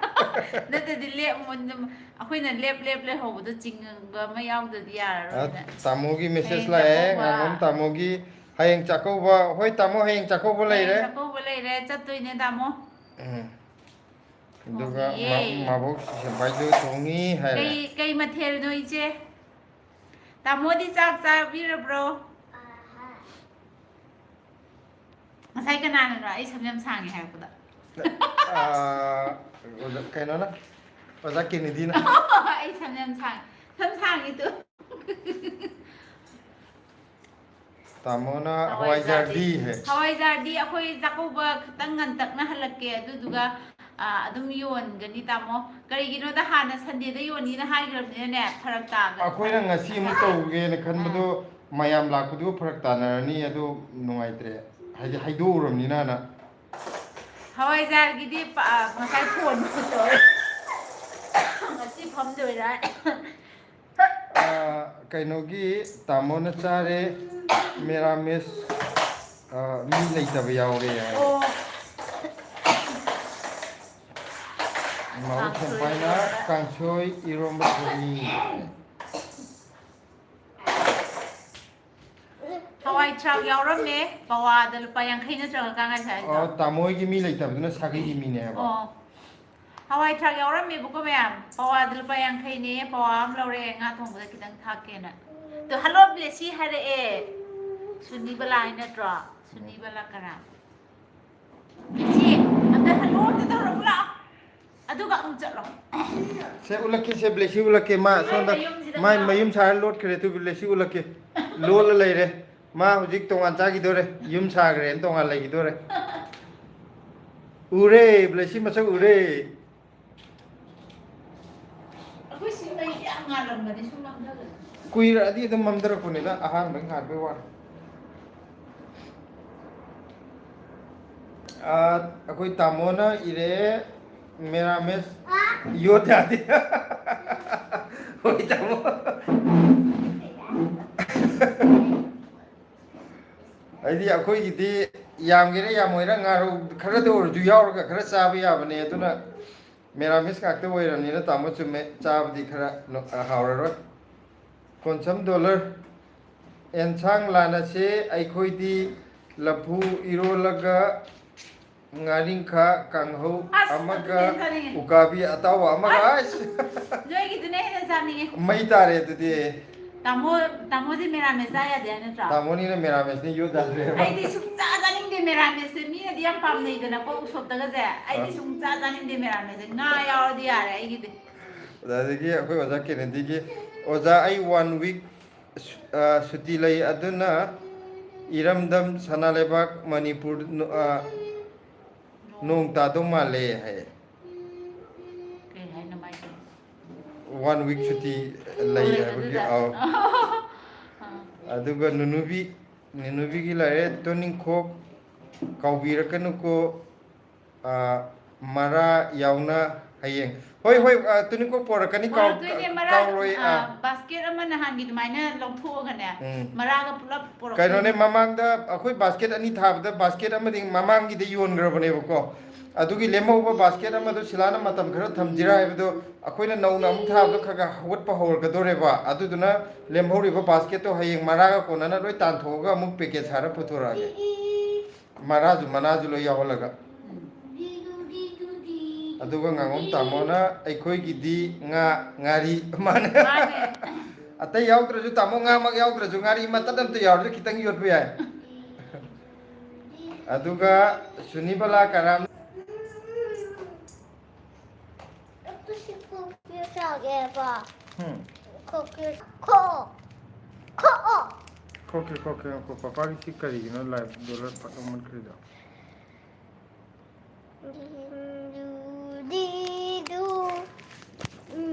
ꯅꯠꯇ꯭ꯔꯗꯤ ꯂꯦꯞ ꯑꯩꯈꯣꯏꯅ ꯂꯦꯞ ꯂꯦꯞ ꯂꯩꯍꯧꯕꯗꯣ ꯆꯤꯡꯕ ꯑꯃ ꯌꯥꯎꯗ꯭ꯔꯗꯤ ꯌꯥꯔꯔꯣꯏꯅ꯫ ꯇꯥꯃꯣꯒꯤ ꯃꯦꯁꯦꯖ ꯍꯌꯦꯡ ꯂꯥꯛꯑꯦ, ꯆꯥꯛꯀꯧꯕ꯫ ꯉꯥꯉꯣꯝ ꯇꯥꯃꯣꯒꯤ꯫ ꯍꯌꯦꯡ ꯆꯥꯛꯀꯧꯕ꯫ ꯍꯣꯏ ꯇꯥꯃꯣ, ꯍꯌꯦꯡ ꯆꯥꯛꯀꯧꯕ ꯍꯌꯦꯡ ꯂꯩꯔꯦ꯫ ꯆꯥꯛꯀꯧꯕ ꯂꯩꯔꯦ, ꯆꯠꯇꯣꯏꯅꯦ ꯇꯥꯃꯣ꯫ ꯎꯝ꯫ ꯑꯗꯨꯒ ꯊꯣꯡꯉꯤꯌꯦ꯫ ꯃꯥꯕꯣꯛ ꯁꯦꯝꯕꯥꯏꯁꯨ ꯊꯣꯡꯉꯤ ꯍꯥꯏꯔꯦ꯫ ꯀꯩ ꯀꯩ ꯃꯊꯦꯜꯅꯣ ꯏꯆꯦ? ꯇꯥꯃꯣꯗꯤ ꯆꯥꯛ ꯆꯥꯕꯤꯔꯕ꯭ꯔꯣ? ꯉꯁꯥꯏ ꯀꯅꯥꯅꯅꯣ ꯑꯩ ꯁꯝ ꯌꯥꯝ ꯁꯥꯡꯉꯦ ꯍꯥꯏꯔꯛꯄꯗ? ꯀꯩꯅꯣꯅ, ꯑꯣꯖꯥ ꯀꯦꯅꯤꯗꯤꯅ꯫ ꯑꯩ ꯁꯝ ꯌꯥꯝ ꯁꯥꯡꯉꯦ꯫ ꯁꯝ ꯁꯥꯡꯉꯤꯗꯨ꯫ ꯇꯥꯃꯣꯅ ꯍꯋꯥꯏꯖꯥꯔꯗꯤ ꯍꯦ꯫ ꯍꯋꯥꯏꯖꯥꯔꯗꯤ ꯑꯩꯈꯣꯏ ꯆꯥꯛꯀꯧꯕ ꯈꯤꯇꯪ ꯉꯟꯇꯛꯅ ꯍꯜꯂꯛꯀꯦ, ꯑꯗꯨꯗꯨꯒ ꯑꯗꯨꯝ ꯌꯣꯟꯒꯅꯤ ꯇꯥꯃꯣ꯫ ꯀꯔꯤꯒꯤꯅꯣꯗ ꯍꯥꯟꯅ ꯁꯟꯗꯦꯗ ꯌꯣꯟꯅꯤꯅ ꯍꯥꯏꯈ꯭ꯔꯕꯅꯤꯅꯅꯦ, ꯐꯔꯛ ꯇꯥꯒꯅꯤ꯫ ꯑꯩꯈꯣꯏꯅ ꯉꯁꯤ ꯑꯃꯨꯛ ꯇꯧꯒꯦꯅ ꯈꯟꯕꯗꯣ ꯃꯌꯥꯝ ꯂꯥꯛꯄꯗꯨꯒ ꯐꯔꯛ ꯇꯥꯅꯔꯅꯤ, ꯑꯗꯨ ꯅꯨꯡꯉꯥꯏꯇ꯭ꯔꯦ꯫ ꯍꯥꯏꯗꯤ ꯍꯥꯏꯗꯣꯛꯎꯔꯕꯅꯤꯅꯅ꯫ ꯍꯋꯥꯏꯖꯥꯔꯒꯤꯗꯤ ꯉꯁꯥꯏ ꯐꯣꯟ ꯇꯧꯔꯦ꯫ ꯉꯁꯤ ꯐꯝꯗꯣꯏꯔꯥ? ꯀꯩꯅꯣꯒꯤ ꯇꯥꯃꯣꯅ ꯆꯥꯔꯦ, ꯃꯦꯔꯥꯃꯦꯁ꯫ ꯃꯤ ꯂꯩꯇꯕ ꯌꯥꯎꯔꯦ ꯍꯥꯏ꯫ ꯃꯥꯕꯨ ꯁꯦꯝꯄꯥꯏꯅ ꯀꯥꯡꯁꯣꯏ ꯏꯔꯣꯝꯕ ꯊꯣꯡꯉꯤ꯫ ꯍꯋꯥꯏ ꯊ꯭ꯔꯥꯛ ꯌꯥꯎꯔꯝꯃꯦ꯫ ꯄꯋꯥꯗ ꯂꯨꯄꯥ ꯌꯥꯡꯈꯩ ꯅꯠꯇ꯭ꯔꯒ ꯀꯥꯡꯉꯥꯏ ꯁꯥꯏꯗꯣ꯫ ꯑꯣ, ꯇꯥꯃꯣ ꯍꯣꯏꯒꯤ ꯃꯤ ꯂꯩꯇꯕꯗꯨꯅ ꯁꯥꯒꯩꯒꯤ ꯃꯤꯅꯦ ꯍꯥꯏꯕ꯫ ꯑꯣ꯫ ꯍꯋꯥꯏ ꯊ꯭ꯔꯥꯛ ꯌꯥꯎꯔꯝꯃꯦꯕꯀꯣ ꯃꯌꯥꯝ꯫ ꯄꯋꯥꯗ ꯂꯨꯄꯥ ꯌꯥꯡꯈꯩꯅꯦ꯫ ꯄꯋꯥ ꯑꯃ ꯂꯧꯔꯦ꯫ ꯉꯥ ꯊꯣꯡꯕꯗ ꯈꯤꯇꯪ ꯊꯥꯛꯀꯦꯅ꯫ ꯑꯗꯣ ꯍꯜꯂꯣ ꯕ꯭ꯂꯦꯁꯤ ꯍꯥꯏꯔꯛꯑꯦ꯫ ꯁꯨꯅꯤꯕꯂꯥ ꯍꯥꯏ ꯅꯠꯇ꯭ꯔꯣ? ꯁꯨꯅꯤꯕꯂꯥ ꯀꯅꯥ? ꯕ꯭ꯂꯦꯁꯤ, ꯑꯝꯇ ꯍꯜꯂꯣ ꯑꯝꯇ ꯇꯧꯔꯛꯎ ꯂꯥꯛꯑꯣ꯫ ꯑꯗꯨꯒ ꯑꯃꯨꯛ ꯆꯠꯂꯣ꯫ ꯁꯦ ꯎꯠꯂꯛꯀꯦ, ꯁꯦ ꯕ꯭ꯂꯦꯁꯤ ꯎꯠꯂꯛꯀꯦ꯫ ꯃꯥ ꯁꯣꯝꯗ ꯃꯌꯨꯝꯁꯤꯗ ꯃꯥꯏ ꯂꯥꯛꯑꯣ꯫ ꯃꯌꯨꯝ ꯁꯥꯔ ꯂꯣꯠꯈ꯭ꯔꯦ꯫ ꯑꯗꯨ ꯕ꯭ꯂꯦꯁꯤ ꯎꯠꯂꯛꯀꯦ꯫ ꯂꯣꯠꯂ ꯂꯩꯔꯦ꯫ ꯃꯥ ꯍꯧꯖꯤꯛ ꯇꯣꯉꯥꯟ ꯆꯥꯈꯤꯗꯣꯔꯦ꯫ ꯌꯨꯝ ꯁꯥꯈ꯭ꯔꯦꯅ ꯇꯣꯉꯥꯟ ꯂꯩꯈꯤꯗꯣꯔꯦ꯫ ꯎꯔꯦ, ꯕ꯭ꯂꯦꯁꯤ ꯃꯁꯛ ꯎꯔꯦ꯫ ꯑꯩꯈꯣꯏ ꯁꯤ ꯃꯩ ꯌꯥꯝ ꯉꯥꯜꯂꯝꯕꯅꯤ, ꯁꯨꯝ ꯃꯝꯊꯕꯅꯤ꯫ ꯀꯨꯏꯔꯛꯑꯗꯤ ꯑꯗꯨꯝ ꯃꯝꯊꯔꯛꯄꯅꯤꯗ, ꯑꯍꯥꯟꯕꯒꯤ ꯉꯥꯟꯕꯩ ꯋꯥꯅꯤ꯫ ꯑꯥ, ꯑꯩꯈꯣꯏ ꯇꯥꯃꯣꯅ ꯏꯔꯦ, ꯃꯦꯔꯥꯃꯦꯁ ꯌꯣꯠ ꯌꯥꯗꯦ꯫ ꯍꯣꯏ ꯇꯥꯃꯣ꯫ ꯑꯩꯗꯤ ꯑꯩꯈꯣꯏꯒꯤꯗꯤ ꯌꯥꯝꯒꯦꯔꯥ ꯌꯥꯝꯃꯣꯏꯔꯥ ꯉꯥꯔꯧ ꯈꯔꯗ ꯑꯣꯏꯔꯁꯨ ꯌꯥꯎꯔꯒ ꯈꯔ ꯆꯥꯕ ꯌꯥꯕꯅꯦ꯫ ꯑꯗꯨꯅ ꯃꯦꯔꯥꯃꯤꯁ ꯉꯥꯛꯇ ꯑꯣꯏꯔꯕꯅꯤꯅ ꯇꯥꯃꯣ ꯆꯨꯝꯃꯦ, ꯆꯥꯕꯗꯤ ꯈꯔ ꯅꯨ-, ꯑ, ꯍꯥꯎꯔꯔꯣꯏ꯫ ꯀꯣꯟꯁꯝ ꯗꯣꯂꯔ, ꯑꯦꯟꯁꯥꯡ ꯂꯥꯟꯅꯁꯦ, ꯑꯩꯈꯣꯏꯗꯤ ꯂꯐꯨ ꯏꯔꯣꯜꯂꯒ ꯉꯥꯔꯤꯡꯈꯥ ꯀꯥꯡꯍꯧ ꯑꯁ, ꯑꯃꯒ ꯑꯗꯨꯗꯤ ꯆꯥꯅꯤꯡꯉꯦ꯫ ꯎꯀꯥꯕꯤ ꯑꯇꯥꯎꯕ ꯑꯃꯒ꯫ ꯑꯁ! ꯑꯁ! ꯅꯣꯏꯒꯤꯗꯨꯅ ꯍꯦꯟꯅ ꯆꯥꯅꯤꯡꯉꯦ꯫ ꯃꯩ ꯇꯥꯔꯦ ꯑꯗꯨꯗꯤ꯫ ꯇꯥꯃꯣ, ꯇꯥꯃꯣꯗꯤ ꯃꯦꯔꯥꯃꯦꯁ ꯆꯥ ꯌꯥꯗꯦ ꯍꯥꯏ ꯅꯠꯇ꯭ꯔꯣ? ꯇꯥꯃꯣꯅꯤꯅ ꯃꯦꯔꯥꯃꯦꯁꯅꯤ ꯌꯣꯠ ꯌꯥꯗ꯭ꯔꯦꯕ꯫ ꯑꯩꯗꯤ ꯁꯨꯡꯆꯥ ꯆꯥꯅꯤꯡꯗꯦ ꯃꯦꯔꯥꯃꯦꯁꯁꯦ꯫ ꯃꯤꯅꯗꯤ ꯌꯥꯝ ꯄꯥꯝꯅꯩꯗꯅꯀꯣ ꯎꯁꯣꯞꯇꯒꯁꯦ꯫ ꯑꯩꯗꯤ ꯑ꯫ ꯁꯨꯡꯆꯥ ꯆꯥꯅꯤꯡꯗꯦ ꯃꯦꯔꯥꯃꯦꯁꯁꯦ꯫ ꯉꯥ ꯌꯥꯎꯔꯗꯤ ꯌꯥꯔꯦ ꯑꯩꯒꯤꯗꯤ꯫ ꯑꯗꯨꯗꯒꯤ ꯑꯩꯈꯣꯏ ꯑꯣꯖꯥ ꯀꯦꯅꯦꯗꯤꯒꯤ, "ꯑꯣꯖꯥ, ꯑꯩ one week ꯁꯨ-, ꯑ, ꯁꯨꯇꯤ ꯂꯩ, ꯑꯗꯨꯅ ꯏꯔꯝꯗꯝ ꯁꯅꯥ ꯂꯩꯕꯥꯛ ꯃꯅꯤꯄꯨꯔ ꯅꯣ-, ꯑ, ꯅꯣꯡ ꯇꯥꯗꯧ ꯃꯥꯜꯂꯦ" ꯍꯥꯏꯌꯦ꯫ ꯀꯩ ꯍꯥꯏꯅꯣ ꯃꯥꯏꯁꯦ? One week ꯁꯨꯇꯤ ꯂꯩ ꯍꯥꯏꯕꯒꯤ, ꯑꯗꯨꯗ꯫ ꯑꯥꯎ꯫ ꯑꯥ꯫ ꯑꯗꯨꯒ ꯅꯨꯅꯨꯕꯤ, ꯅꯨꯅꯨꯕꯤꯒꯤ ꯂꯥꯏꯔꯦ, ꯇꯣꯅꯤꯡꯈꯣꯛ ꯀꯥꯎꯕꯤꯔꯛꯀꯅꯨꯀꯣ, ꯑꯥ, ꯃꯔꯥ ꯌꯥꯎꯅ ꯍꯌꯦꯡ꯫ ꯍꯣꯏ, ꯍꯣꯏ, ꯑꯥ, ꯇꯣꯅꯤꯡꯈꯣꯛ ꯄꯣꯔꯛꯀꯅꯤ, ꯀꯥꯎ-, ꯄꯣꯔꯛꯇꯣꯏꯅꯦ, ꯃꯔꯥ, ꯀꯥꯎꯔꯣꯏ, ꯑꯥ, ꯑꯥ꯫ Basket ꯑꯃ ꯅꯍꯥꯟꯒꯤ ꯑꯗꯨꯃꯥꯏꯅ ꯂꯧꯊꯣꯛꯑꯒꯅꯦ, ꯎꯝ꯫ ꯃꯔꯥꯒ ꯄꯨꯂꯞ ꯄꯣꯔꯛꯇꯣꯏꯅꯦ꯫ ꯀꯩꯅꯣꯅꯦ, ꯃꯃꯥꯡꯗ ꯑꯩꯈꯣꯏ basket ꯑꯅꯤ ꯊꯥꯕꯗ basket ꯑꯃꯗꯤ ꯃꯃꯥꯡꯒꯤꯗ ꯌꯣꯟꯈ꯭ꯔꯕꯅꯦꯕꯀꯣ꯫ ꯑꯗꯨꯒꯤ ꯂꯦꯝꯍꯧꯕ basket ꯑꯃꯗꯣ ꯁꯤꯂꯥꯅ ꯃꯇꯝ ꯈꯔ ꯊꯝꯁꯤꯔꯥ ꯍꯥꯏꯕꯗꯣ, ꯑꯩꯈꯣꯏꯅ ꯅꯧꯅ ꯑꯃꯨꯛ ꯊꯥꯕꯗꯣ ꯈꯔ ꯈꯔ ꯍꯧꯒꯠꯄ ꯍꯧꯔꯛꯀꯗꯧꯔꯦꯕ꯫ ꯑꯗꯨꯗꯨꯅ ꯂꯦꯝꯍꯧꯔꯤꯕ basketꯇꯣ ꯍꯌꯦꯡ ꯃꯔꯥꯒ ꯀꯣꯟꯅꯅ ꯂꯣꯏ ꯇꯥꯟꯊꯣꯛꯑꯒ ꯑꯃꯨꯛ packet ꯁꯥꯔ ꯄꯨꯊꯣꯔꯛꯑꯒꯦ꯫ ꯃꯔꯥꯁꯨ ꯃꯅꯥꯁꯨ ꯂꯣꯏ ꯌꯥꯎꯍꯜꯂꯒ꯫ ꯑꯗꯨꯒ ꯉꯥꯉꯣꯝ ꯇꯥꯃꯣꯅ ꯑꯩꯈꯣꯏꯒꯤꯗꯤ ꯉꯥ, ꯉꯥꯔꯤ, ꯃꯥꯅꯦ꯫ ꯃꯥꯅꯦ꯫ ꯑꯇꯩ ꯌꯥꯎꯗ꯭ꯔꯁꯨ, ꯇꯥꯃꯣ, ꯉꯥꯃꯛ ꯌꯥꯎꯗ꯭ꯔꯁꯨ ꯉꯥꯔꯤ ꯃꯇꯠ ꯑꯝꯇ ꯌꯥꯎꯔꯁꯨ ꯈꯤꯇꯪ ꯌꯣꯠꯄ ꯌꯥꯏ꯫ ꯑꯗꯨꯒ ꯁꯨꯅꯤꯕꯂꯥ ꯀꯔꯥꯝ꯫ ꯑꯗꯨꯁꯨ ꯈꯣꯛꯀꯦ ꯆꯥꯒꯦꯕ꯫ ꯎꯝ꯫ ꯈꯣꯛꯀꯦ꯫ ꯈꯣꯛꯑꯣ꯫ ꯈꯣꯛꯑꯣ꯫ ꯈꯣꯛꯀꯦ, ꯈꯣꯛꯀꯦ, ꯉꯥꯏꯈꯣ꯫ ꯄꯄꯥꯒꯤ ꯁꯤ ꯀꯔꯤꯒꯤꯅꯣ live ꯗꯣꯂꯔ ꯐꯠ ꯂꯥꯎ ꯃꯨꯠꯈ꯭ꯔꯤꯗꯣ?